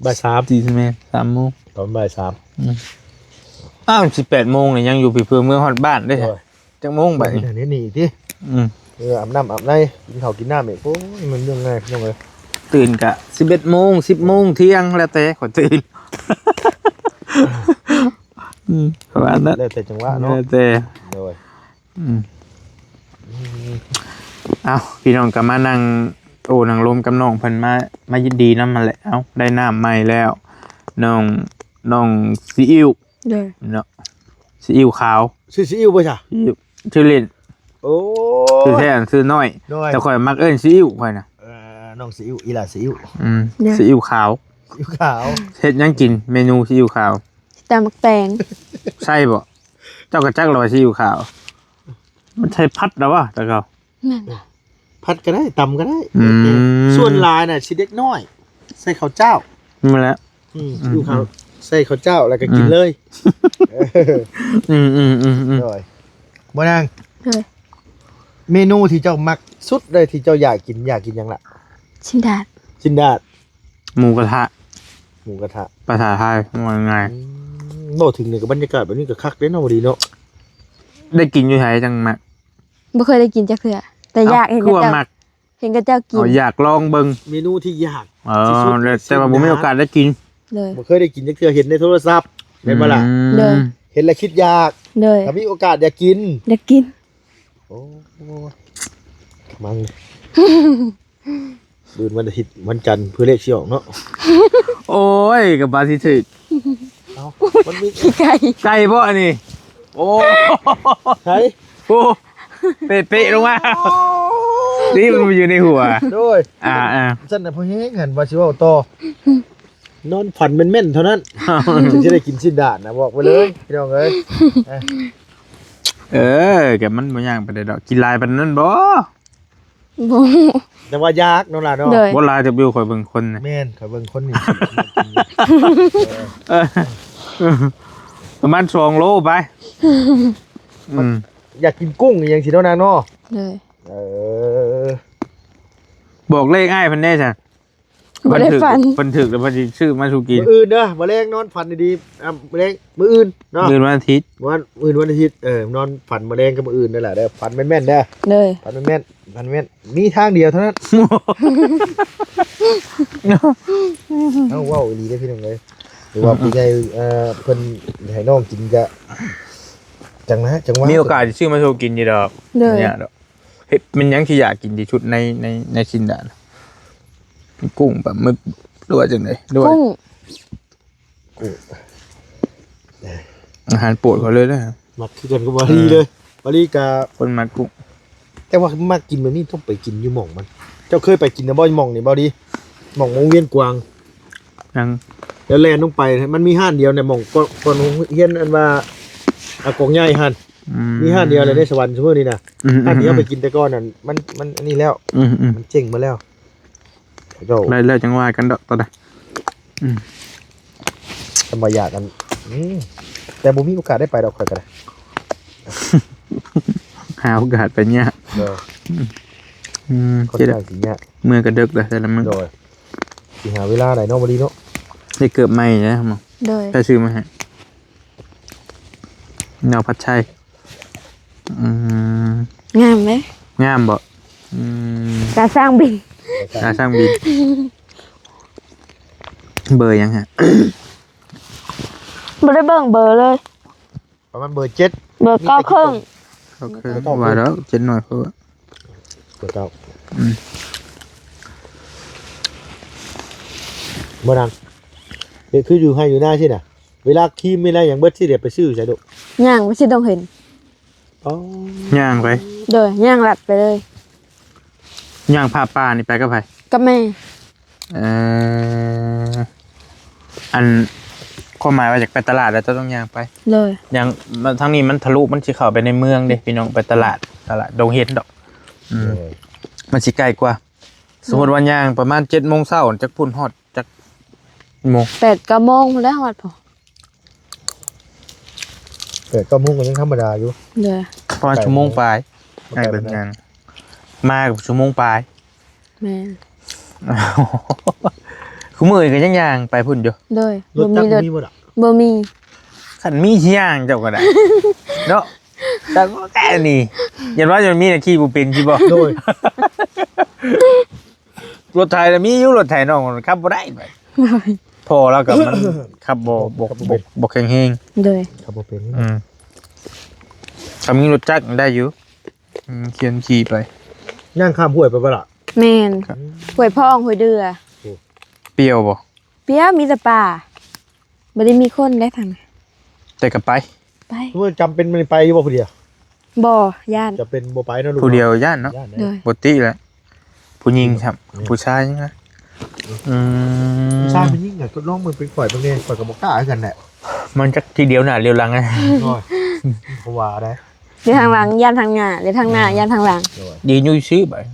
ບ່າຍສາມ ຕີແມ່ນສາມໂມງ ປະມານບ່າຍສາມ. ອືມ ອ້າວ ສິບແປດໂມງນີ້ຍັງຢູ່ພີ້ ເພື່ອເມືອຮອດບ້ານເດ້. ໂອ້ຍ ຈັກໂມງບັດນີ້? ເຮັດນີ້ອີກຕິ. ອືມ ເອີ ອາບນ້ຳອາບໃນ ກິນເຂົ້າກິນນ້ຳອີກ. ໂອ້ຍ ມັນເລື່ອງງ່າຍ ພີ່ນ້ອງເອີຍ. ຕື່ນກະສິບເອັດໂມງ ສິບໂມງ ທ່ຽງ ແລ້ວແຕ່ຂ້ອຍຕື່ນ. ອືມ ປະມານນັ້ນ ແລ້ວແຕ່ຈັງຫວະເນາະ ແລ້ວແຕ່. ໂດຍ. ອືມ ເອົ້າ ພີ່ນ້ອງກໍມານັ່ງໂອ້ນັ່ງລົມກັບນ້ອງເພິ່ນ ມາ ມາຍິນດີນຳຫັ້ນແຫຼະ. ເອົ້າ ໄດ້ນ້ຳໃໝ່ແລ້ວ ນ້ອງ ນ້ອງຊີອິ້ວ. ໂດຍ. ເນາະ ຊີອິ້ວຂາວ. ຊື່ຊີອິ້ວບໍ່ຊະ? ຊີອິ້ວ ຊື່ຫຼິ້ນ. ໂອ້ ຊື່ແທ້ຊື່ນ້ອຍ. ໂດຍ. ແຕ່ຂ້ອຍມັກເອີ້ນຊີອິ້ວຂ້ອຍນະ. ເອີ ນ້ອງຊີອິ້ວ ອີຫຼ້າຊີອິ້ວ. ອືມ ໂດຍ. ຊີອິ້ວຂາວ ຊີອິ້ວຂາວ. ເຮັດຫຍັງກິນ ເມນູຊີອິ້ວຂາວ? ຕຳໝາກແຕງ. ໃຊ່ບໍ່? ເຈົ້າກໍຈັກແລ້ວວ່າຊີອິ້ວຂາວ ມັນໃສ່ຜັດແລ້ວວະ ແຕ່ເກົ່າ. ແມ່ນ. ຜັດກໍໄດ້ ຕຳກໍໄດ້. ອືມ ສ່ວນຫຼາຍນະ ຊິເດັກນ້ອຍ ໃສ່ເຂົ້າເຈົ້າ. ນັ້ນແຫຼະ. ອືມ ອືມ ຢູ່ເຂົ້າ ອືມ ໃສ່ເຂົ້າເຈົ້າ ແລ້ວກໍກິນເລີຍ. ອືມ ອືມ ອືມ ອືມ ໂດຍ. ບໍ່ນາງ. ໂດຍ. ເມນູທີ່ເຈົ້າມັກສຸດເລີຍ ທີ່ເຈົ້າຢາກກິນ ຢາກກິນຫຍັງລະ? ຊີ້ນດາດ. ຊີ້ນດາດ. ໝູກະທະ. ໝູກະທະ ພາສາໄທ ເວົ້າງ່າຍໆ. ອືມ ເວົ້າເຖິງນີ້ກໍບັນຍາກາດແບບນີ້ກໍຄັກເດ້ເນາະ ພໍດີເນາະ. ໄດ້ກິນຢູ່ໃສຈັ່ງມັກ? ບໍ່ເຄີຍໄດ້ກິນຈັກເທື່ອ ແຕ່ຢາກເຫັນເຂົາເຈົ້າ ເອົ້າ ຄືວ່າມັກ ເຫັນເຂົາເຈົ້າກິນ. ເອົາ ຢາກລອງເບິ່ງ ເມນູທີ່ຢາກ ອໍ ທີ່ສຸດ ແຕ່ ແຕ່ວ່າບໍ່ມີໂອກາດໄດ້ກິນ. ໂດຍ. ບໍ່ເຄີຍໄດ້ກິນຈັກເທື່ອ ເຫັນໃນໂທລະສັບ ອືມ ແມ່ນບໍ່ລະ? ໂດຍ. ເຫັນແລ້ວຄິດຢາກ. ໂດຍ. ຖ້າມີໂອກາດຢາກກິນ ຢາກກິນ. ໂອ້ ມັນ ມື້ວັນອາທິດ ວັນຈັນ ເພື່ອເລກຊິອອກເນາະ. ໂອ້ຍ ກໍບາດຊິຖືກ. ເອົ້າ ມັນມີ ຂີ້ໄກ່ ໄກ່ບໍ່ອັນນີ້? ໂອ້ ໃສ? ໂອ້ ເປະໆລົງມາ. ໂອ້ ນີ້ມັນຢູ່ໃນຫົວ. ໂດຍ. ອ່າໆ ຊັ້ນນະ ພໍແຮງຫັ້ນ ວ່າຊິເວົ້າຕໍ່. ນອນຝັນແມ່ນໆເທົ່ານັ້ນ ເຈົ້າຊິໄດ້ກິນຊີ້ນດາດນະ ບອກໄປເລີຍ ພີ່ນ້ອງເອີຍ. ເອີ ກໍມັນບໍ່ຍາກປານໃດດອກ ກິນຫຼາຍປານນັ້ນບໍ່? ບໍ່ຮູ້ ແຕ່ວ່າຢາກເນາະຫຼ້າເນາະ. ໂດຍ. ບໍ່ຫຼາຍ ແຕ່ບິວຂ້ອຍເບິ່ງຄົນນະ. ແມ່ນ ຂ້ອຍເບິ່ງຄົນນີ້ ເອີ ປະມານສອງໂລໄປ. ອືມ ຢາກກິນກຸ້ງອີ່ຫຍັງຊີ້ເນາະນາງເນາະ. ໂດຍ. ເອີ ບອກເລກອ້າຍເພິ່ນແດ່ຊະ. ບໍ່ໄດ້ຝັນ ເພິ່ນຖືກ ເພິ່ນຖືກແລ້ວເພິ່ນຊິຊື້ມາສູ່ກິນ. ມື້ອື່ນເດີ ມື້ແລງນອນຝັນດີໆ. ອ່າ ມື້ແລງ ມື້ອື່ນເນາະ ມື້ວັນອາທິດ ວັນ ມື້ອື່ນວັນອາທິດ. ເອີ ນອນຝັນມື້ແລງກັບມື້ອື່ນນັ້ນແຫຼະເດີ ຝັນແມ່ນໆເດີ. ໂດຍ. ຝັນແມ່ນໆ ຝັນແມ່ນ ມີທາງດຽວເທົ່ານັ້ນ. ເອົ້າ ເວົ້າອີ່ຫຼີເດ້ພີ່ນ້ອງເອີຍ ຫຼືວ່າ ອືມ ຜູ້ໃຫຍ່ ເອີ ເພິ່ນໃຫ້ນ້ອງກິນກະ ຈັ່ງນະ ຈັ່ງວ່າ ມີໂອກາດຊິຊື້ມາສູ່ກິນຢູ່ດອກ. ໂດຍ. ບໍ່ຍາກດອກ. ເຮັດເປັນຫຍັງທີ່ຢາກກິນທີ່ສຸດໃນ ໃນ ໃນຊີ້ນດາດ? ກຸ້ງ ປາໝຶກ ຫຼືວ່າຈັ່ງໃດ? ກຸ້ງ ກຸ້ງ ອາຫານໂປດຂ້ອຍເລີຍເດີ. ມັກຄືກັນກັບບາລີເລີຍ. ເອີ ບາລີກະຄົນມັກກຸ້ງ ແຕ່ວ່າມັກກິນແບບນີ້ຕ້ອງໄປກິນຢູ່ໝ່ອງມັນ. ເຈົ້າເຄີຍໄປກິນນະບໍ່ ໝ່ອງນີ້ບໍ່ດີ? ໝ່ອງວົງວຽນກວາງ. ຍັງ ແລ້ວແລ່ນລົງໄປ ມັນມີຮ້ານດຽວໃນໝ່ອງ ກ່ອນ ກ່ອນໂຮງຮຽນ ອັນວ່າ ອາ ກອງໃຫຍ່ຫັ້ນ ອືມ ມີຮ້ານດຽວໃນສະຫວັນຊຸມື້ນີ້ນະ. ອືມ ຮ້ານທີ່ເຮົາໄປກິນແຕ່ກ່ອນນັ້ນ ມັນ ມັນອັນນີ້ແລ້ວ ອືມໆ ມັນເຈັງໝົດແລ້ວ. ເຈົ້າ ໄດ້ແລ້ວ ຈັ່ງວ່າກັນດອກຕອນໃດ. ອືມ ທຳມະຍາດ ອັນ ອືມ ແຕ່ບໍ່ມີໂອກາດໄດ້ໄປດອກ ຂ້ອຍກໍໄດ້ ຫາໂອກາດໄປຍາກ. ໂດຍ ອືມ ຂ້ອນຂ້າງຊິຍາກ ເມື່ອກໍເດິກແລ້ວແຕ່ລະມື້. ໂດຍ ຊິຫາເວລາໃດເນາະ ບໍ່ດີເນາະ. ໄດ້ເກີບໃໝ່ແລ້ວ. ໂດຍ ໃຜຊື້ມາໃຫ້? ແນວພັດໄຊ. ອືມ ງາມເດ້. ງາມບໍ່? ອືມ ຕາຊ່າງບິນ ຕາຊ່າງບິນ. ເບີຫຍັງຮະ? ບໍ່ໄດ້ເບິ່ງເບີເລີຍ. ປະມານເບີເຈັດ ເບີເກົ້າເຄິ່ງ. ເກົ້າເຄິ່ງ ເກົ້າເຄິ່ງ ວ່າແລ້ວ ເຈັດໜ້ອຍໂພດ. ເບີເກົ້າ. ອືມ ບໍ່ດັງ ເຮັດຄືຢູ່ໄຮ່ຢູ່ນາຊີ້ນະ. ເວລາຄຣີມເວລາຫຍັງເບິດຊິໄດ້ໄປຊື້ໃສລູກ? ຍ່າງໄປຊິຕ້ອງເຫັນ. ອໍ ຍ່າງໄປ. ໂດຍ ຍ່າງລັດໄປເລີຍ. ຍ່າງຜ່າປ່ານີ້ໄປກັບໃຜ? ກັບແມ່. ເອີ ອັນ ຄວາມໝາຍວ່າຢາກໄປຕະຫຼາດແລ້ວເຈົ້າຕ້ອງຍ່າງໄປ? ໂດຍ ຍ່າງ ທາງນີ້ມັນທະລຸ ມັນຊິເຂົ້າໄປໃນເມືອງເດ້ພີ່ນ້ອງ ໄປຕະຫຼາດ ຕະຫຼາດດົງເຫັນດອກ. ອືມ ໂດຍ ມັນຊິໃກ້ກວ່າ. ໂດຍ ສົມມຸດວ່າຍ່າງປະມານເຈັດໂມງເຊົ້າ ຈັກພຸ້ນຮອດຈັກໂມງ? ແປດເກົ້າໂມງພຸ້ນແຫຼະຮອດພຸ້ນ. ແປດເກົ້າໂມງກໍຍັງທຳມະດາຢູ່. ໂດຍ ປະມານຊົ່ວໂມງປາຍ. ບໍ່ໄກປານໃດ ໃຫ້ເບິ່ງງານ ມາກັບຊົ່ວໂມງປາຍ. ແມ່ນ ຄືມື້ນີ້ກໍຍັງຍ່າງໄປພຸ້ນຢູ່. ໂດຍ ລົດຈັກບໍ່ມີລົດ ບໍ່ມີ. ຄັນມີຊິຍ່າງເຈົ້າກໍໄດ້ເນາະ. ແຕ່ກໍແຕ່ນີ້ ຢ້ານວ່າຈະມີນະຂີ່ບໍ່ເປັນຊິບໍ່? ໂດຍ ລົດໄຖນະມີຢູ່ ລົດໄຖນ້ອງມັນຂັບບໍ່ໄດ້. ໂດຍ ພໍ່ລາວກໍມັນຂັບບໍ່ ບໍ່ ບໍ່ ບໍ່ແຂງແຮງ. ໂດຍ ຂັບບໍ່ເປັນ. ອືມ ຖ້າມີລົດຈັກໄດ້ຢູ່. ອືມ ຂຽນຂີ່ໄປ ຍ່າງຂ້າມຫ້ວຍໄປບໍ່ລະ? ແມ່ນ ຫ້ວຍພອງ ຫ້ວຍເດື່ອ. ໂອ້ ປ່ຽວບໍ່? ປ່ຽວ ມີແຕ່ປ່າ ບໍ່ໄດ້ມີຄົນໄດ້ທາງ. ແຕ່ກໍໄປ ໄປ ເມື່ອຈຳເປັນມັນໄປຢູ່ບໍ່ຜູ້ດຽວ? ບໍ່ ຢ້ານ. ຈະເປັນບໍ່ໄປເນາະລູກ ຜູ້ດຽວຢ້ານເນາະ. ໂດຍ ບໍ່ຕິແຫຼະ ຜູ້ຍິງຊ້ຳ. ອືມ ຜູ້ຊາຍຍັງນະ. ອືມ ຜູ້ຊາຍຜູ້ຍິງກໍລອງເບິ່ງ ເປັນຂ້ອຍເບິ່ງແດ່ ຂ້ອຍກໍບໍ່ກ້າຄືກັນແຫຼະ. ມັນຈັກທີດຽວໜ້າດຽວຫຼັງ. ໂອ້ຍ ເພາະວ່າໄດ ດຽວທາງຫຼັງຢ້ານທາງໜ້າ ດຽວທາງໜ້າ ອືມ ຢ້ານທາງຫຼັງ. ໂດຍ ຢືນຢູ່ຊື່ບາດ.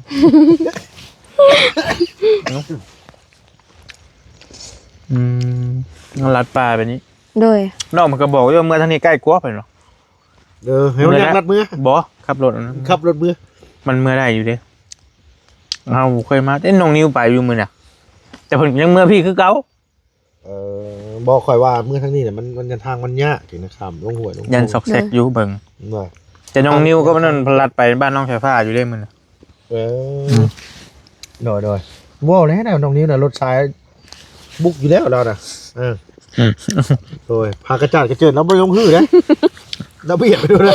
ອືມ ລັດປ່າແບບນີ້. ໂດຍ ນ້ອງມັນກໍບອກຢູ່ວ່າເມືອທາງນີ້ໃກ້ກວ່າເພິ່ນວ່າ. ເອີ ໃຫ້ມັນຍ່າງລັດເມືອ. ບໍ່ ຂັບລົດອັນນັ້ນ ຂັບລົດເມືອ ມັນເມືອໄດ້ຢູ່ເດ້. ເຮົາບໍ່ເຄີຍມາເດ້ ນ້ອງນິວໄປຢູ່ມື້ນະ ແຕ່ເພິ່ນຍັງເມືອພີ້ຄືເກົ່າ. ເອີ ບໍ່ ຂ້ອຍວ່າເມືອທາງນີ້ນະ ມັນ ມັນທາງມັນຍາກ ທີ່ນະ ຂ້າມລົງຫ້ວຍລົງ ຢ້ານຊອກແຊກຢູ່ເບິ່ງ. ແຕ່ນ້ອງນິວກັບອັນນັ້ນ ພະລັດໄປບ້ານນ້ອງສາຍຟ້າຢູ່ເດ້ມື້ນະ. ເອີ ອືມ ໂດຍໆ ເວົ້າແລ້ວນະ ນ້ອງນິວນະ ລົດສາຍບຸກຢູ່ແລ້ວລາວນະ. ເອີ ອືມ ໂດຍ ພາກະຈາດກະເຈີນ ລາວບໍ່ໄດ້ລົງຮືເດ້ ລາວບຽດໄປໂດນໄດ.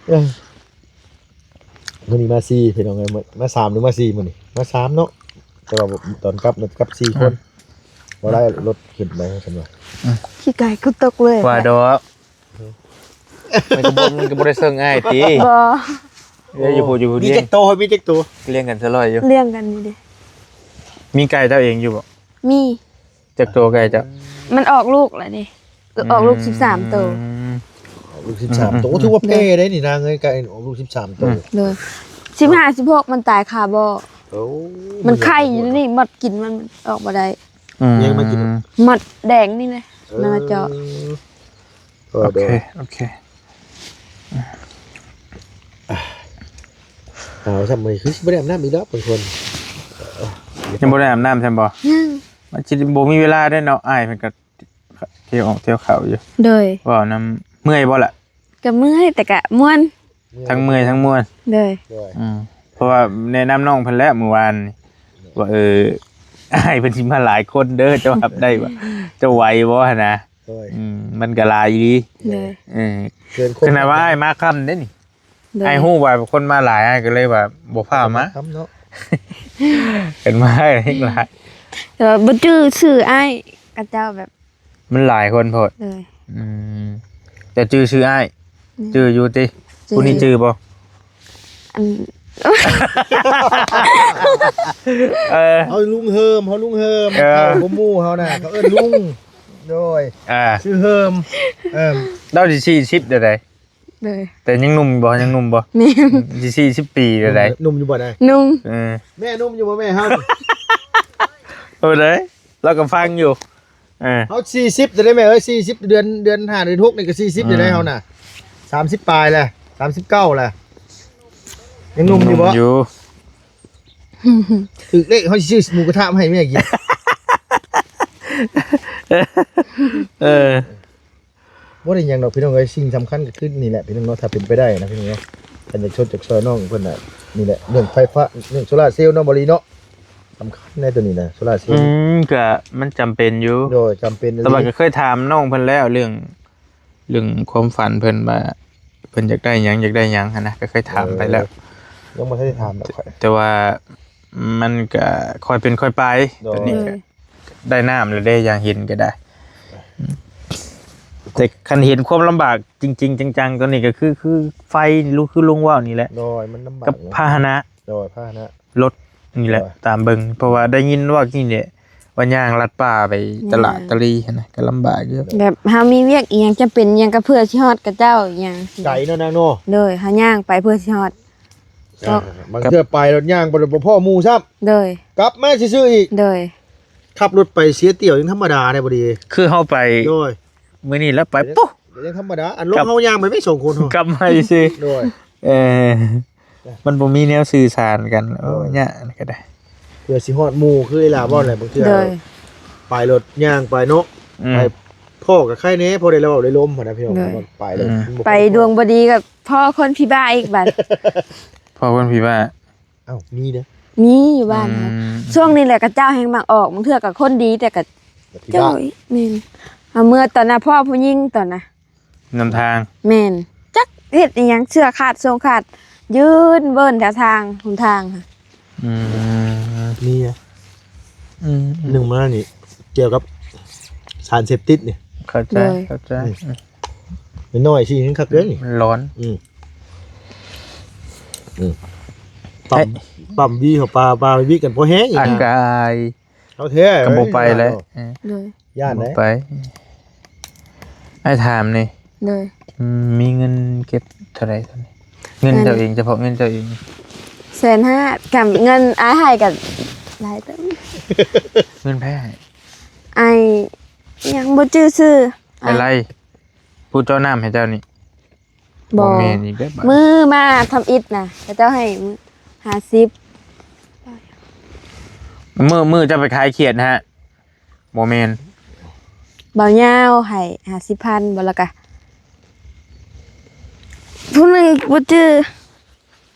ເອີ ມື້ນີ້ມາສີ່ພີ່ນ້ອງເອີຍ ມາສາມຫຼືມາສີ່ມື້ນີ້? ມາສາມເນາະ ແຕ່ວ່າຕອນກັບ ກັບສີ່ຄົນ. ອືມ ບໍ່ໄດ້ ລົດຂຶ້ນໄປຊັ້ນວ່າ. ອືມ ຂີ້ກາຍຄືຕົກເລີຍ ວ່າດອກ. ມັນກໍບໍ່ ມັນກໍບໍ່ໄດ້ເຊິ່ງອ້າຍຕິ. ບໍ່ ເອີ ຢູ່ຜູ້ ຢູ່ຜູ້ ມີຈັກໂຕ ມີຈັກໂຕ? ລ້ຽງກັນສະຫຼອຍຢູ່ ລ້ຽງກັນຢູ່ເດ. ມີໄກ່ເຈົ້າເອງຢູ່ບໍ່? ມີ. ຈັກໂຕໄກ່ເຈົ້າ? ມັນອອກລູກແລ້ວເດ ອອກລູກ ອືມ ສິບສາມໂຕ. ອອກລູກສິບສາມໂຕ. ອືມໆໆ ໂອ້ ຖືວ່າແພໄດ໋ນີ້ນາງເອີຍ ໄກ່ອອກລູກສິບສາມໂຕ. ໂດຍ ສິບຫ້າ ສິບຫົກ ມັນຕາຍຄາບໍ່. ໂອ້ ມັນໄຂ່ຢູ່ນີ້ ມັນມອດກິນມັນ ອອກບໍ່ໄດ້. ອືມ ຍັງມາກິນ ມອດແດງນີ້ແຫຼະ ເອີ ມັນມາເຈາະ. ໂອເຄ ໂອເຄ ເອົາ ຊ່ຳມື້ນີ້ຄືຊິບໍ່ໄດ້ອາບນ້ຳອີກດອກບາງຄົນ. ຍັງບໍ່ໄດ້ອາບນ້ຳຊ້ຳບໍ່? ຍັງ. ມັນຊິບໍ່ມີເວລາໄດ້ເນາະ ອ້າຍເພິ່ນກໍທ່ຽວອອກທ່ຽວເຂົ້າຢູ່. ໂດຍ ເວົ້ານຳ ເມື່ອຍບໍ່ລະ? ກໍເມື່ອຍ ແຕ່ກໍມ່ວນ. ທັງເມື່ອຍທັງມ່ວນ. ໂດຍ ໂດຍ ອືມ ເພາະວ່າແນະນຳນ້ອງເພິ່ນແລ້ວມື້ວານນີ້ ວ່າ ເອີ ອ້າຍເພິ່ນຊິມາຫຼາຍຄົນເດີ ເຈົ້າຮັບໄດ້ບໍ່? ເຈົ້າໄຫວບໍ່ຫັ້ນນະ? ໂດຍ ອືມ ມັນກໍຫຼາຍອີ່ຫຼີ. ໂດຍ ເອີ ຂະໜາດວ່າອ້າຍມາຄ່ຳເດ້ນີ້. ໂດຍ ອ້າຍຮູ້ວ່າຄົນມາຫຼາຍ ອ້າຍກໍເລີຍວ່າບໍ່ພາມາ. ຄ່ຳເນາະ ເພິ່ນມາແຮງຫຼາຍ ແຕ່ວ່າບໍ່ຈື່ຊື່ອ້າຍ ຂະເຈົ້າແບບ ມັນຫຼາຍຄົນໂພດ. ໂດຍ ອືມ ແຕ່ຈື່ຊື່ອ້າຍ. ອືມ ຈື່ຢູ່ຕິ? ຈື່. ຜູ້ນີ້ຈື່ບໍ່? ອັນ ເອີ ເຮົາລຸງເຮີມ ເຮົາລຸງເຮີມ ເອີ ເຖົ້າກວ່າໝູ່ເຮົານະ ເຂົາເອີ້ນລຸງ ໂດຍ ອ່າ ຊື່ເຮີມ ເອີ ລາວຊິສີ່ສິບແລ້ວໃດ ໂດຍ ແຕ່ຍັງໜຸ່ມຢູ່ບໍ່? ຍັງໜຸ່ມບໍ່? ແມ່ນ ຊິສີ່ສິບປີແລ້ວໃດ ໜຸ່ມຢູ່ບໍ່ນະ? ໜຸ່ມ ເອີ ແມ່ໜຸ່ມຢູ່ບໍ່ແມ່ເຮົາ? ເອີ ເດ້ ລາວກໍຟັງຢູ່ ອ່າ ເຮົາສີ່ສິບແລ້ວເດ້ແມ່ເອີຍ ສີ່ສິບ ເດືອນ ເດືອນຫ້າ ເດືອນຫົກນີ້ກໍສີ່ສິບແລ້ວເດ້ ອ່າ ເຮົານະ ສາມສິບປາຍແລ້ວ ສາມສິບເກົ້າແລ້ວ ຍັງໜຸ່ມຢູ່ບໍ່? ຍັງໜຸ່ມຢູ່ ຖືກເລກເຮົາຊິຊື້ໝູກະທະມາໃຫ້ແມ່ກິນ ເອີ ບໍ່ໄດ້ຫຍັງດອກພີ່ນ້ອງເອີຍ ສິ່ງສຳຄັນກໍຄືນີ້ແຫຼະພີ່ນ້ອງເນາະ ຖ້າເປັນໄປໄດ້ນະພີ່ນ້ອງເນາະ ຄັນຢາກຊົດຢາກຊ່ອຍນ້ອງເພິ່ນນະ ນີ້ແຫຼະເລື່ອງໄຟຟ້າ ເລື່ອງໂຊລາເຊວເນາະ ບໍ່ລີເນາະ ສຳຄັນໃນໂຕນີ້ນະ ໂຊລາເຊວ ອືມ ກະມັນຈຳເປັນຢູ່ ໂດຍ ຈຳເປັນ ແຕ່ວ່າກໍເຄີຍຖາມນ້ອງເພິ່ນແລ້ວ ເລື່ອງ ເລື່ອງຄວາມຝັນເພິ່ນວ່າ ເພິ່ນຢາກໄດ້ຫຍັງ ຢາກໄດ້ຫຍັງຫັ້ນນະ ກໍເຄີຍຖາມໄປແລ້ວ ເອີ ຍັງບໍ່ທັນໄດ້ຖາມດອກຂ້ອຍ ແຕ່ວ່າມັນກະຄ່ອຍເປັນຄ່ອຍໄປ ໂດຍ ຕອນນີ້ກະ ໂດຍ ໄດ້ນ້ຳແລ້ວເດ້ ຢ່າງເຫັນກໍໄດ້ ແຕ່ຄັນເຫັນຄວາມລຳບາກຈິງໆ ຈັງໆ ຕອນນີ້ກໍຄື ຄືໄຟ ຄືລຸງເວົ້ານີ້ແຫຼະ ໂດຍ ມັນລຳບາກ ກັບພາຫະນະ ໂດຍ ພາຫະນະ ລົດນີ້ແຫຼະ ໂດຍ ຕາມເບິ່ງ ເພາະວ່າໄດ້ຍິນເວົ້າກິນນີ້ແຫຼະ ວ່າຍ່າງລັດປ່າໄປຕະຫຼາດຕະລີຫັ້ນນະ ກໍລຳບາກຢູ່ ແບບເຮົາມີວຽກອີ່ຫຍັງຈຳເປັນຫຍັງກໍເພື່ອຊິຮອດຂະເຈົ້າອີ່ຫຍັງ ໄກເນາະນາງເນາະ ໂດຍ ເຮົາຍ່າງໄປເພື່ອຊິຮອດ ອ່າ ບາງເທື່ອໄປລົດຍ່າງໄປບໍ່ພໍ້ໝູ່ຊ້ຳ ໂດຍ ກັບມາຊື່ໆອີກ ໂດຍ ຂັບລົດໄປເສຍຖ້ຽວຍັງທຳມະດາໄດ໋ ບໍ່ດີ ຄືເຮົາໄປ ໂດຍ ມື້ນີ້ລະໄປ ໂດຍ ໂປະ ກໍຍັງທຳມະດາ ອັນລົງເຮົາຍ່າງໄປແມ່ສອງຄົນ ກັບມາຊື່ ໂດຍ ເອີ ມັນບໍ່ມີແນວສື່ສານກັນ ໂອ້ ໂດຍ ຍາກອັນນັ້ນກໍໄດ້ ເພື່ອຊິຮອດໝູ່ ຄືອີຫຼາເວົ້າແຫຼະ ບາງເທື່ອ ໂດຍ ໄປລົດຍ່າງໄປເນາະ ອືມ ໄປພໍ້ກໍໄຄແດ່ ພໍໄດ້ເວົ້າໄດ້ລົມຫັ້ນນະພີ່ນ້ອງ ໂດຍ ໄປແລ້ວ ອືມ ມັນບໍ່ ໄປດວງບໍ່ດີກໍພໍ້ຄົນຜີບ້າອີກບັດ ພໍ້ຄົນຜີບ້າ ອ້າວ ມີເດ້ ມີຢູ່ບ້ານເຮົາ ອືມ ຊ່ວງນີ້ແຫຼະຂະເຈົ້າແຮ່ງມັກອອກ ບາງເທື່ອກໍຄົນດີແຕ່ກໍ ແຕ່ຜີບ້າ ເຈົ້າ ແມ່ນ ເອົາເມື່ອຕອນນະ ພໍ້ຜູ້ຍິງຕອນນະ ນຳທາງ ແມ່ນ ຈັກເຮັດອີ່ຫຍັງ ເຊືອກຂາດ ໂສ້ງຂາດ ຢືນເວີ້ນແຖວທາງ ຫົນທາງ ອືມ ມີ ອືມ ໜຶ່ງມານີ້ ກ່ຽວກັບສານເສບຕິດນີ້ ເຂົ້າໃຈ ໂດຍ ເຂົ້າໃຈ ອືມ ອືມ ນ້ອຍໆ ຊິຍັງຄັກເດ້ນີ້ ມັນຮ້ອນ ອືມ ອືມ ປ້ຳ ປ້ຳວີເຂົ້າປາ ປາວິກັນພໍແຮງອີກ ອາກາຍ ເອົາແທ້ ກໍບໍ່ໄປແຫຼະ ເອີ ໂດຍ ຢ້ານ ບໍ່ໄປ ໄດ້ ອ້າຍຖາມນີ້ ໂດຍ ອືມ ມີເງິນເກັບເທົ່າໃດຕອນນີ້? ເງິນເຈົ້າເອງ ເອີ ສະເພາະເງິນເຈົ້າເອງ ແສນຫ້າ ກັບເງິນອ້າຍໃຫ້ກໍຫຼາຍເຕີບ ເງິນໃຜໃຫ້? ອ້າຍຫຍັງບໍ່ຈື່ຊື່ ອ້າຍໄລ ຜູ້ເຈາະນ້ຳໃຫ້ເຈົ້ານີ້ ບໍ່ ບໍ່ແມ່ນອີກເດ້ ມື້ມາທຳອິດນະ ເຂົາເຈົ້າໃຫ້ຫ້າສິບ ມື້ ມື້ເຈົ້າໄປຂາຍຂຽດນະ ບໍ່ແມ່ນ ບ່າວຍາວໃຫ້ຫ້າສິບພັນ ບໍ່ ແລ້ວກະຜູ້ໜຶ່ງບໍ່ຈື່